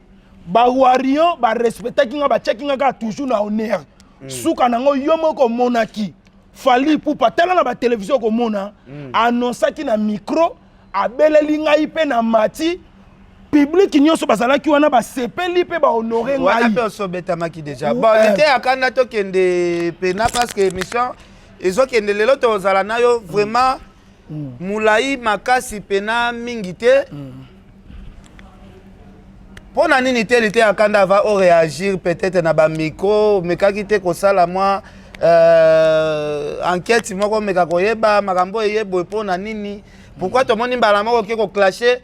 bawarrior barespectaki ngai, batiaki ngai kaka toujours na honneur. Suka nango yo moko omonaki Fally Ipupa, tala na batelevizio, okomona annonçaki na micro, abeleli ngai mpe na mati, public nyonso bazalaki wana basepeli mpe bahonore Wana ngai. Mpe osobetamaki déjà. Bon, lite ya kanda, tokende pena parce que émission ezokende. Lelo tozala na yo vraiment molai makasi pena mingi te. Mpo na nini te lite ya kanda ava oréagir peut-être na bamicro, omekaki te kosala mwa enquête moko, omeka koyeba makambo eye boye mpo na nini? Pourquoi tomoni mbala moko oke koclashe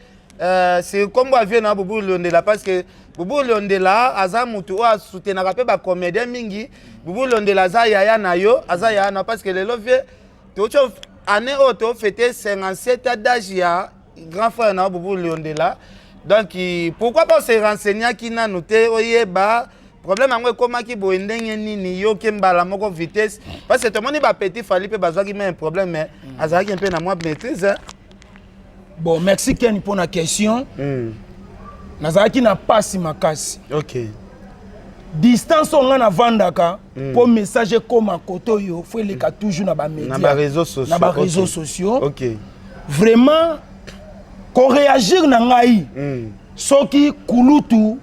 sur nkombo ya vieux na Bubu Liondela? Parce que Bubu Liondela aza mutu oyo asoutenaka mpe bacomédien mingi. Bubu Liondela aza yaya na yo, aza yaya na, parce que lelo vieux toki année oyo tofete 57 ans d'âge ya grand frère na yo Bubu Liondela. Donc pourquoi pas ose renseignaki nanu te, oyeba problème yango ekomaki boye ndenge nini? Yoke mbala moko vitesse, parce que tomoni bapetit Fally mpe bazwaki même problème, mais azalaki mpe na mwa maîtrise, hein. Bon, merci Ken pour la question. Nazalaki na pasi makasi. Okay. Distance oyo ngai navandaka mpo message ekóma kote oyo, fo eleka toujours na bamédia, na baréseaux sociaux. Na baréseaux sociaux. Vraiment, koréagir na ngai, soki kulutu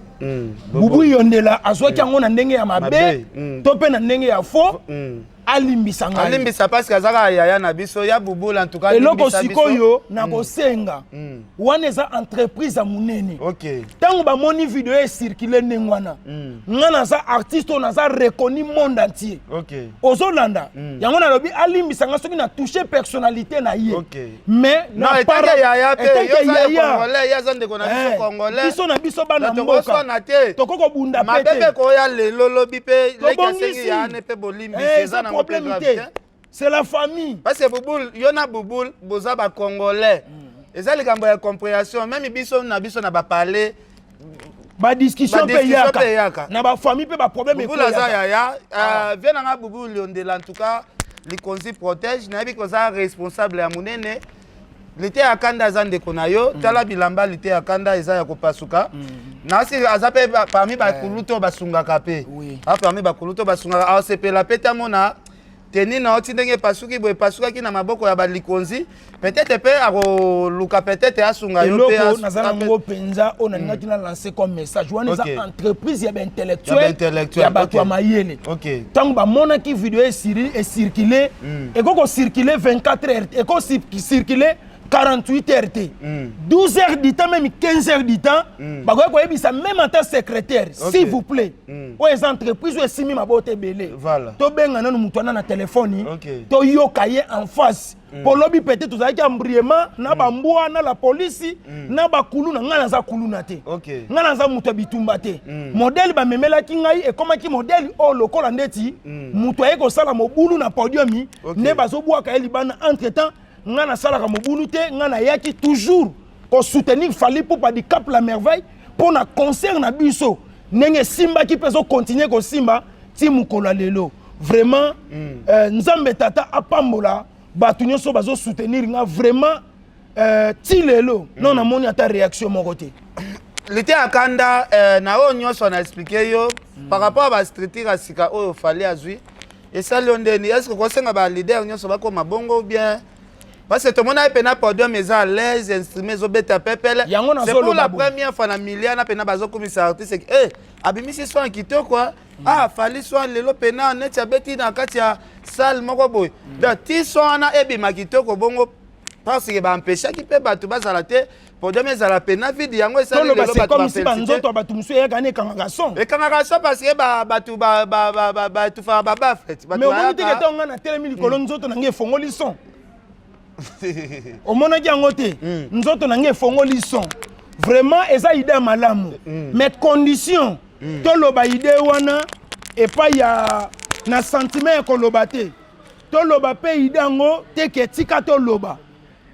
Bubu Yondela azwaki yango na ndenge ya mabe Mabe, to mpe na ndenge ya faux, alimbisa ngai. Alimbisa, parce que azaka yaya na biso ya Bubula, en tout cas. Eloko alimbisa biso. Sikoyo nakosenga, wana eza entreprise ya monene. Ntango bamoni video ecircule ndenge wana, nga naza artiste oyo naza reconnu monde entier. Ozolanda yango, nalobi alimbisa nga soki na touche personnalité na ye. Mais Non, etake yaya mpe yo oza ya congolais, ye aza ndeko na biso congolais. Biso na biso bana Na tokoswana mboka te. Tokoki kobunda mpe mabe te. Mpe koya lelo, lobi mpe leki Tobongisi. asengi yane mpe bolimbisi. Eh, Eza eza nango mpe problème grave te. te. C'est la famille. Parce que Bubul, yo na Bubul boza bacongolais, eza likambo ya compréhension. Même biso na biso na bapale, badiscussion mpe badiscussion eyaka. Mpe eyaka. Na bafamille mpe baproblème. Bubul aza yaya, vie nanga Bubul Liondela, en tout cas likonzi protège. Nayebi koza responsable ya monene. Lite ya kanda aza ndeko na yo. Tala bilamba lite ya kanda eza ya kopasuka. Nasi aza mpe parmi bakulutu oyo basungaka mpe. Parmi bakulutu oyo basungaka, aosepela mpe tamona teni na oti ndenge epasuki boye, epasukaki na maboko ya balikonzi. Peut-être mpe akoluka, peut-être asunga yo mpe. Eloko naza nango mpenza oyo nalingaki na lancer comme message wana, eza entreprise ya Ya baintellectuel, baintellectuel, ya bato ya mayele. Ntango bamonaki video ecircule, ekoki kocircule 24 heures, ekoki circule 48 heures te, 12 heures du temps, même 15 heures du temps. Bakoki koyebisa même ata secrétaire: "S'il vous plaît, oyo eza entreprise oyo esimi mabota ebele, tobenga nanu moto wana na telefone, toyoka ye en face." Mpo lobi peut-être tozalaki embriement na bambwa, na la polisi, na bakulu na ngai. Naza kuluna te. Ngai naza moto ya bitumba te. Modèle bamemelaki ngai ekomaki modèle oyo lokola ndeti moto aye kosala mobulu na podium nde bazobwaka ye libanda. Entre temps, ngai nasalaka mobulu te. Ngai nayaki toujours kosoutenir Fally Ipupa du Cap la Merveille mpo na concert na biso ndenge esimbaki mpe ezokontinue kosimba ti mokolo ya lelo. Vraiment, Nzambe tata apambola bato nyonso bazosoutenir nga vraiment ti lelo. Non, namoni ata réaction moko te. Lite ya kanda, na oyo nyonso na expliquer yo par rapport à bastructure ya sika oyo Fally azwi, esali yo ndeni? Est ce que kosenga baleader nyonso bakoma bongo ou bien? Parce que tomona ye mpena podium eza à l'aise, instrument ezobeta pepele. Yango C'est pour nazoloba la boye. première fois na miliana mpena bazokumisa artiste: eh, abimisi son ya kitoko, ah, Fally son lelo mpena neti abeti na kati ya salle moko boye. Donc ti son wana ebima kitoko bongo, parce que baempêchaki mpe bato bazala te, podium ezala pena vide. Yango esali Toloba lelo c'est bato comme si bafélicité. banzoto ya bato mosusu eyaka na ekangaka son. Ekangaka son parce que bato batufaka babaffle. Mais omoni teke ntango ngai natelemi likolo, nzoto na ngai efongoli son. Omonaki yango te? Nzoto na ngai efongoli son. Vraiment, eza idée ya malamu, mais condition toloba idée wana epai ya na sentiment ya koloba te. Toloba mpe idée yango te ke tika toloba,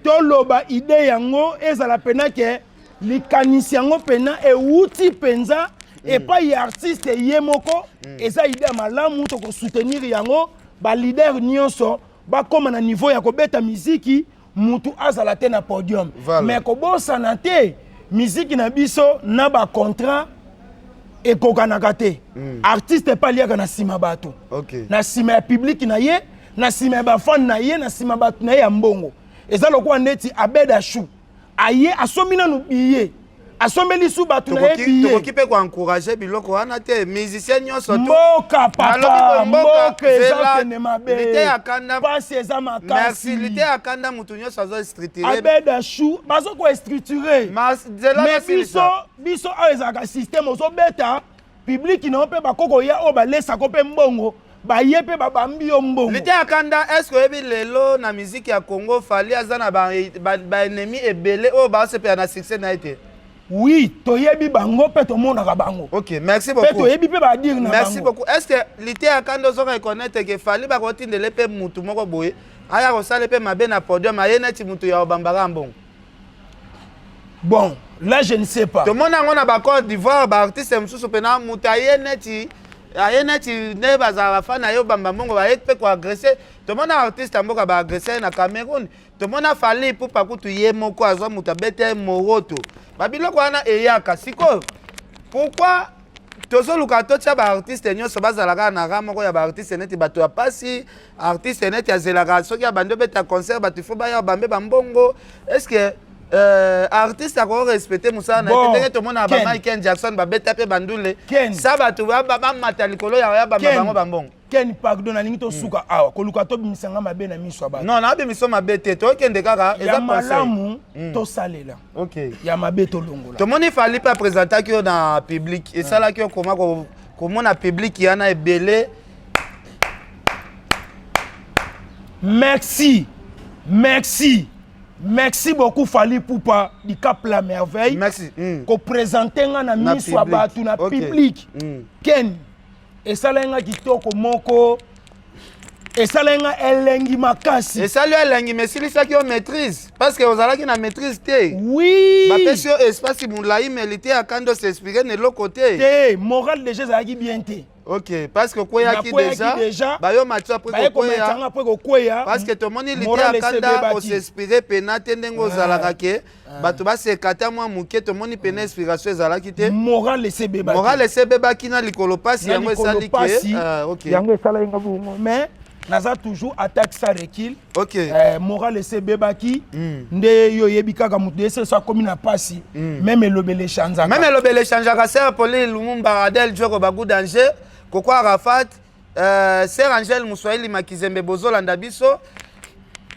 toloba idée yango ezala pena ke likanisi yango mpena ewuti mpenza epai ya artiste ye moko. Eza idée ya malamu, tokosoutenir yango. Baleader nyonso bakóma na niveau ya kobeta miziki, mutu azala te na podium. Mais kobosana te, miziki na biso na bacontrat ekokanaka te. Artiste epe aliaka na nsima bato, na nsima ya public na ye, na nsima ya bafan na ye, na nsima bato na ye ya mbongo. Eza lokola ndeti Abed Ashu aye asombi nanu billet, asombeli su bato na ye billet. Tokoki mpe koencourage biloko wana te, musicien nyonso. Mboka, papa, mboka ezakende mabe, pasi eza makasi. Makasi. Lite ya kanda, motu nyonso azo structure. Abed Ashu bazo kostructure, mais biso, biso awa ezalaka système ozobeta public na yo mpe bakoko ya oyo balesako mpe mbongo, baye mpe babambi yo mbongo. Lite ya kanda, est ce que oyebi lelo na musique ya Congo, Fally aza na baennemi ebele oyo baosepela na succès na ye te? Oui, toyebi bango mpe tomonaka bango. Ok, merci beaucoup. Mpe toyebi mpe badire na Merci beaucoup. Est ce que lite ya kanda ozoka reconnaître ke Fally bakotindele mpe mutu moko boye aya kosala mpe mabe na podium, aye neti mutu ya obambaka mbongo? Bon, là je ne sais pas. Tomona yango na bacôte d'Ivoire, baartiste mosusu mpena moto aye neti Aye neti nde bazala bafan na yo bamba mbongo baye mpe koagresse. Tomona artiste ya mboka baagresse ye na Cameroun. Tomona Fally Ipupa kutu ye moko azwa moto abeta ye moroto. Babiloko wana eyaka sikoyo. Pourquoi tozoluka totia baartiste nyonso bazala kaka na rang moko ya baartiste neti bato ya pasi, artiste neti azelaka soki abandi obeta concert bato ifo baya bambe bambongo? Est ce que artiste akoki respecte mosala na ye te? Ndenge tomona ba Michael Jackson babeta mpe bandule sa bato bamata likolo ya bamba bango bambongo. Ken, pardon, nalingi tosuka awa. Koluka tobimisa nga mabe na miso ya bato. Non, nabimiso mabe te, tokende kaka. Eza malamu tosalela ya mabe tolongola. Tomoni Fally mpe apresentaki yo na public. Esalaki yo koma komona public yana ebele? Merci, merci, merci beaucoup Fally Ipupa du Cap la Merveille. Merci. Koprésente nga na miso ya bato na public. Ken, esalaki nga kitoko moko, esalaki nga elengi makasi. Esali yo elengi, mais esilisaki yo maîtrise, parce que ozalaki na maîtrise te. Oui. Bapesi yo espace molai, mais lite akandi os'inspire na eloko te. Te, moral déjà ezalaki bien te. Ok, parce que okweyaki déjà, bayo mati après kokwea après kokweya. Parce que tomoni lite akanda os'inspire pena te ndenge ozalaka ke bato baseka ta mwa moke. Tomoni pena inspiration ezalaki te. Moral esebebaki. Moral esebebaki na likolo pasi, yango esali ke yango esalaki nga bongo, mais naza toujours attaque sans recul. Moral esebebaki nde yo oyebi kaka moto ese so akomi na pasi, même elobele echangeaka. Même elobele echangeaka. Sœur Pauline Lumumba, Adel Joko, Bagu Danger, Koko Arafat, Sœur Angèle Muswahili Makizembe, bozolanda biso.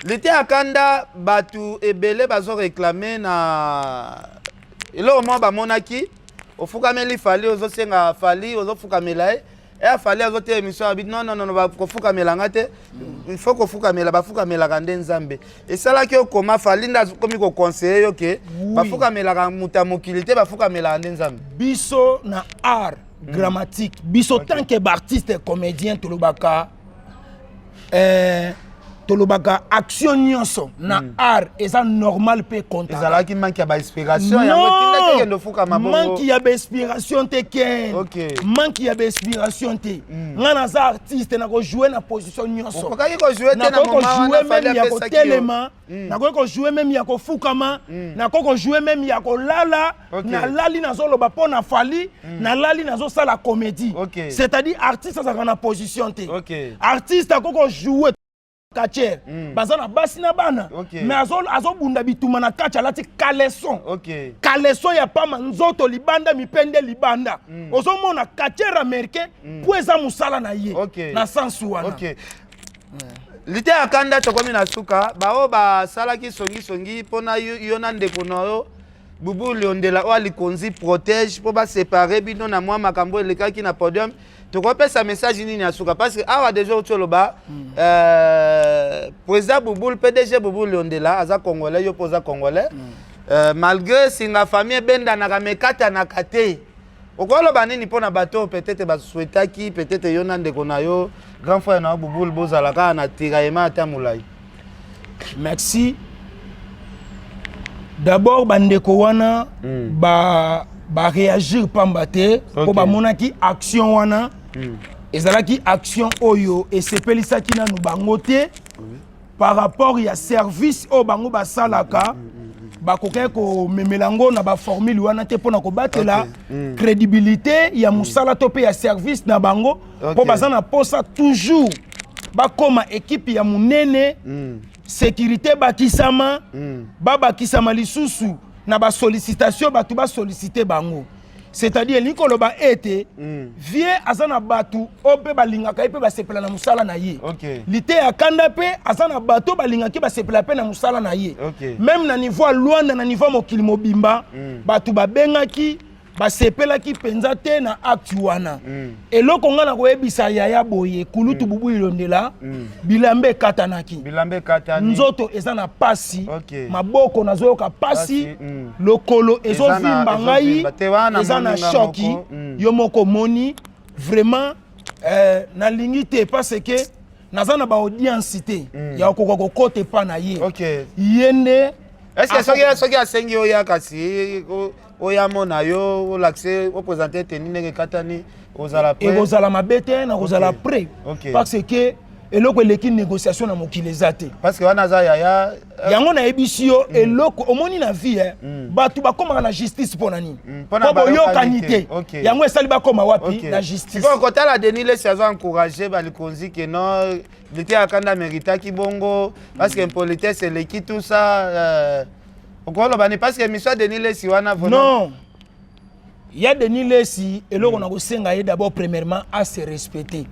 Lite ya kanda, bato ebele bazoréclame na eloko moko bamonaki ofukameli Fally, ozosenga Fally, ozofukamela ye. E Fally azoteya émission, abi non, non, non, bakofukamela nga te, il faut kofukamela, bafukamelaka nde Nzambe. Esalaki yo koma Fally nde akomi koconseille yo ke bafukamelaka moto ya mokili te, bafukamelaka nde Nzambe? Biso na art dramatique, biso tant que baartiste comédien, tolobaka tolobaka action nyonso na art eza normal mpe. Ezalaki manque ya bainspiration, yango etindaki okende ofukama bongo? Manque ya bainspiration te, Ken. Manque ya bainspiration te. Nga naza artiste, nakojoue na position nyonso. Okokaki kojoue te na Nakoki même ya kotelema, nakoki kojoue même ya kofukama, nakoki kojoue même ya kolala. Nalali, nazoloba mpo na Fally, nalali, nazosala comédie. C'est-à-dire artiste azalaka na position te. Artiste akoki kojoue catcheur, baza na basi na bana, mais azobunda bituma na kati, alati caleçon, caleçon ya pama, nzoto libanda, mipende libanda. Ozomona catcheur américain mpo eza mosala na ye na sensu wana. Lite ya kanda, tokomi na suka. Baoyo basalaki songisongi mpona yo na ndeko na yo Bubu Liondela oyo alikonzi protège mpo basepare bino na mwa makambo elekaki na podium, tokopesa message nini ya suka? Parce que awa déjà oti oloba président Bubul, PDG Bubul Liondela aza congolais, yo mpo oza congolais. Malgré singa famille ebendanaka me ekatanaka te, okoloba nini mpona bato oyo peut-être basouhaitaki peut-être yo na ndeko na yo, grand frère na yo Bubul, bozala kaka na tiraillement ata molai? Merci. D'abord bandeko wana baréagir pamba te mpo bamonaki action wana ezalaki action oyo esepelisaki nanu bango te par rapport ya service oyo bango basalaka. Bakokaki komemela yango na baformule wana te mpona kobatela crédibilité ya mosala to mpe ya service na bango, mpo baza na posa toujours bakóma équipe ya monene, sécurité bakisama, babakisama lisusu na basollicitation, bato basollicite bango. C'est-à-dire elingi koloba ete vie aza na bato oyo mpe balingaka ye mpe basepela na mosala na ye. Lite ya kanda mpe aza na bato oyo balingaki, basepela mpe na mosala na ye. Même na niveau ya Lwanda, na niveau ya mokili mobimba, bato babengaki, basepelaki mpenza te na acte wana. Eloko ngai na koyebisa yaya boye, kulutu Bubu Ilondela, bilamba ekatanaki. Bilamba ekatani. Nzoto eza na pasi. Maboko nazoyoka pasi, lokolo ezovimba ngai. Ezovimba. Te wana eza na namoni nga choki. moko. Yo moko omoni vraiment, nalingi te parce que naza na baaudience te ya kokoka kokota epa na ye. Ye nde. Est-ce que soki soki asengi oya kasi oya mona yo olakise opresente teni ndenge ekatani ozala prêt? Ekozala mabe te, nakozala prêt. Parce que eloko eleki négociation na mokili eza te. Parce que wana aza yaya. Yango nayebisi yo eloko omoni na vie eh, bato bakomaka na justice mpo na nini? Mpo na Mpo boyokani bayokani te. te. Yango esali bakoma wapi? Na justice. Sikoyo kotala Denis Lessi azo encourager balikonzi ke non Liteya Kanda méritaki bongo parce que impolitesse eleki tout ça okoloba ni parce que émission ya Denis Lessi wana vraiment Non. Ya Denis Lessi eloko na kosenga ye d'abord premièrement à se respecter.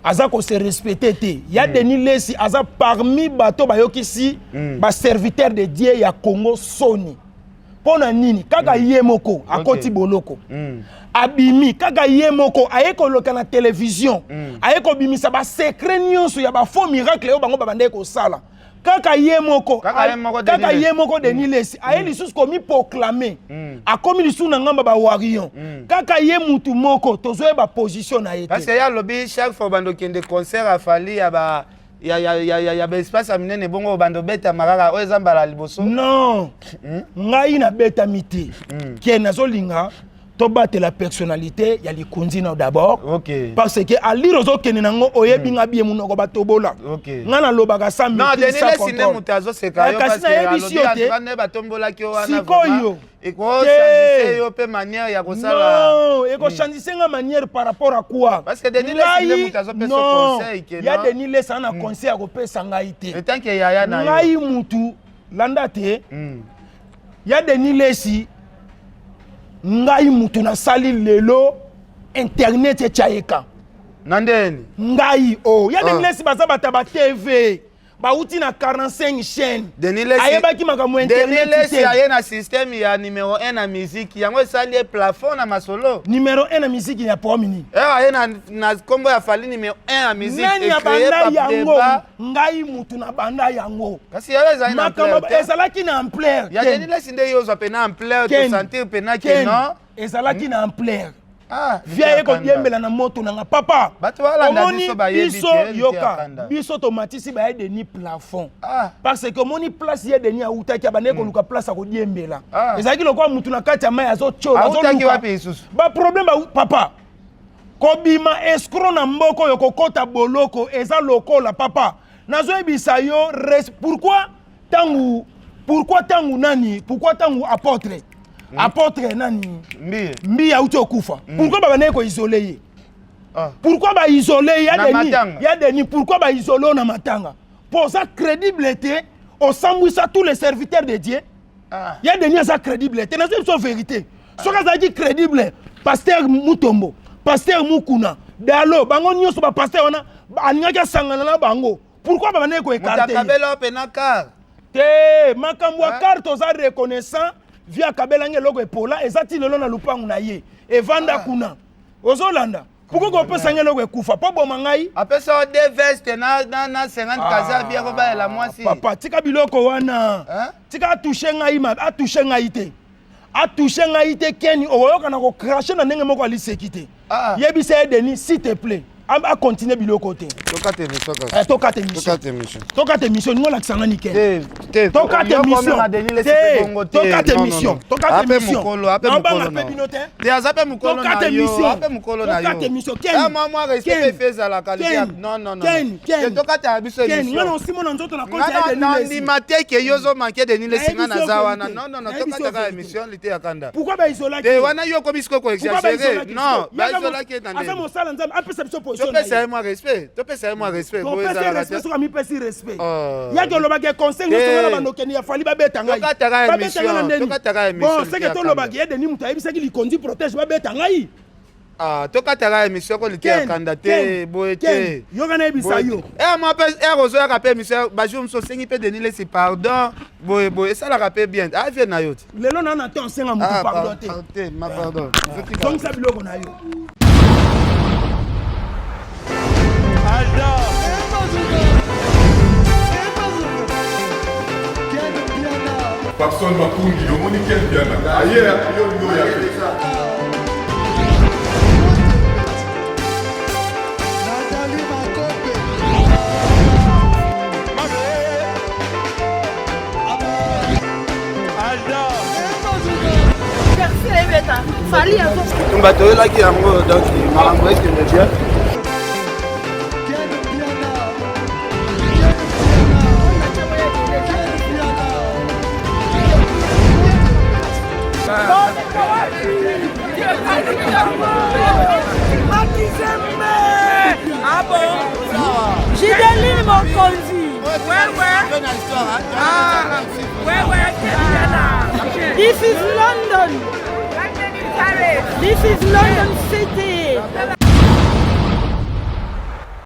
Aza ko se respecter te. Ya Denis Lessi aza parmi bato bayokisi ba serviteur de Dieu ya Congo soni. Mpo na nini kaka ye moko akoti boloko, abimi kaka ye moko aye koloka na télévision, aye kobimisa basecret nyonso ya bafaux miracle oyo bango babandaki kosala kaka ye moko? Kaka ye moko Kaka Denis ye moko Denis Lessi aye lisusu komiproclamer, akomi lisusu na ngambo bawarrior, kaka ye mutu moko tozoyeba position na ye Parce te. que ye alobi chaque fois bando okende concert afali ya ba ya ya ya ya, ya baespace ya minene bongo bando obetama kaka oyo eza mbala ya liboso. Non, ngai nabetami te ke nazolinga tobatela personnalité ya likonzi na d'abord, parce que alire ozokende nango oyebi nga bie monoko batobola. Nga nalobaka sa Non, maîtrise, Denis sans Lessi nde contrôle. moto azoseka yo Kasi parce que nayebisi yo alobi te. en tout cas nde batombolaki yo wana Sikoyo. ekochange yo mpe manière ya kosala. Non, ekochange nga manière par rapport à quoi? Parce que Denis Lessi nde moto azopesa Non, conseil ke ya non. Denis Lessi aza na conseil ya kopesa ngai te. En tant que yaya na yo. Ngai mutu landa te. Ya Denis Lessi, ngai mutu nasali lelo internet etya yeka. Na ndeni? Ngai o ya Denis Ah. Lessi baza bato ya ba TV, bauti na 45 chaîne. Denis Lessi Ayebaki makambo ya Denis internet Lessi te. aye na système ya numéro 1 na musique, yango esali ye plafond na masolo. Numéro 1 na musique ya pomini? Eh, aye na kombo ya Fally numéro 1 ya musique. Nani ecréé abanda par yango? débat. Ngai mutu na banda yango. Kasi yango ezali na Makambo ampleur te. ezalaki na ampleur. Ya Ken. Denis Lessi nde ye ozwa pena ampleur, Ken. tosentir pena ke Ken. non. Ezalaki na ampleur. Ah, via ye Liteya Kanda. kodiembela na moto nanga papa. Bato balanda Omoni biso bayebi biso te, Liteya yoka Kanda. biso tomatisi baye Denis plafond, Ah. parce que omoni place ye Denis autaki, abandaki koluka place ya kodiembela. Ah. Ezalaki lokola mutu na kati ya mai azotiola. Autaki Azoluka. wapi lisusu? Baproblème papa, kobima escroc na mboka oyo, kokota boloko eza lokola papa nazoyebisa yo pourquoi ntangu pourquoi ntangu nani, pourquoi ntangu apôtre nani? Mbiye. Mbiye auti okufa, pourquoi babandaki koisoler ye? Ah. Pourquoi baisoler ye? Ya Na Denis matanga. Ya Denis, pourquoi baisoler yo na matanga? Mpo oza crédible te, osambwisa tous les serviteurs de Dieu. Ah. Ya Denis aza crédible te, nazoyebi biso vérité. Soki azalaki crédible, pasteur Mutombo, pasteur Mukuna, dalo bango nyonso bapasteur wana alingaki asangana na bango. Pourquoi babandaki Moto koécarter ye? akabela yo pena car. Te, makambo ya carte oza reconnaissant. Vi akabelanga eloko epola, eza ti lelo na lupangu na ye evanda kuna. Ozolanda? Pourquoi kopesanga eloko ekufa mpo boma ngai? Apesa yo deux veste na 50 kaza bia kobalela mwasi. Papa, tika biloko wana. Hein? Tika atouche ngai atouche ngai te, atouche ngai te. Keni okoyoka na kocracher na ndenge moko aliseki te. Ah. Yebisa ye Denis, s'il te plaît, acontinue biloko te. Tokata émission kaka. Eh, tokata émission. Tokata émission. Tokata émission, ningo olakisanga nickel. Te te. Tokata Yo émission. komema Denis Lessi Te, mpe bongo te. tokata Non, non, émission. non. Tokata Ape émission. mokolo, ape Naobanga mokolo mpe na yo. bino te. Te, aza mpe mokolo Tokata na yo. émission. Ape mokolo na yo. Tokata émission. Ken. Ah, mwa respect Ken. mpe ezalaka. Ken. Non, non, non. Ken, Te, Ken. tokata biso Ken, nga na émission. osimo na nzoto na Nga konti ya Denis Lessi. ndima te ke yo ozomanke Denis Lessi, nga Nayebi naza so wana. vérité. Non, non, non, Nayebi so tokataka vérité. émission, Liteya Kanda. Pourquoi baisolaki Te, ye? wana yo okomi sikoyo Pourquoi koexagérer. baisolaki? Non, Yaka baisolaki ye na aza ndenge. mosala Nzambe apesa biso position na Topesa ye. ye mwa respect, topesa ye mwa respect boye Topesi ezalaka respect te. soki amipesi respect. Oh. Yaki olobaki conseil Te. nyonso nga na bandokende ya Fally babeta ngai. Tokataka Babeta ngai na émission, ndeni. tokataka émission, Bon, seke Liteya tolobaki ye Denis moto ayebisaki likondi protège babeta ngai. Ah, tokataka émission ko Liteya Ken, Kanda te Ken, boye te. Ken, yoka nayebisa Boye yo. te. Eh, mwa mpe ere ozoyaka mpe émission bajour mosusu osengi mpe Denis Lessi pardon boye boye, esalaka mpe bien avie na yo te. Lelo na te osenga motu Ah, pardon te. te, ma pardon. Zongisa biloko na yo. Papson Makungi, omoni Ken Mpiana aye yo olingi oya te. Nathalie Makope. esila ebeta fali azo Tumba toyelaki yango donc makambo ekende bien. Ah bon? Gideline Mokonzi. Ouais, ouais. Ah, ouais, ouais, This is London. This is London City.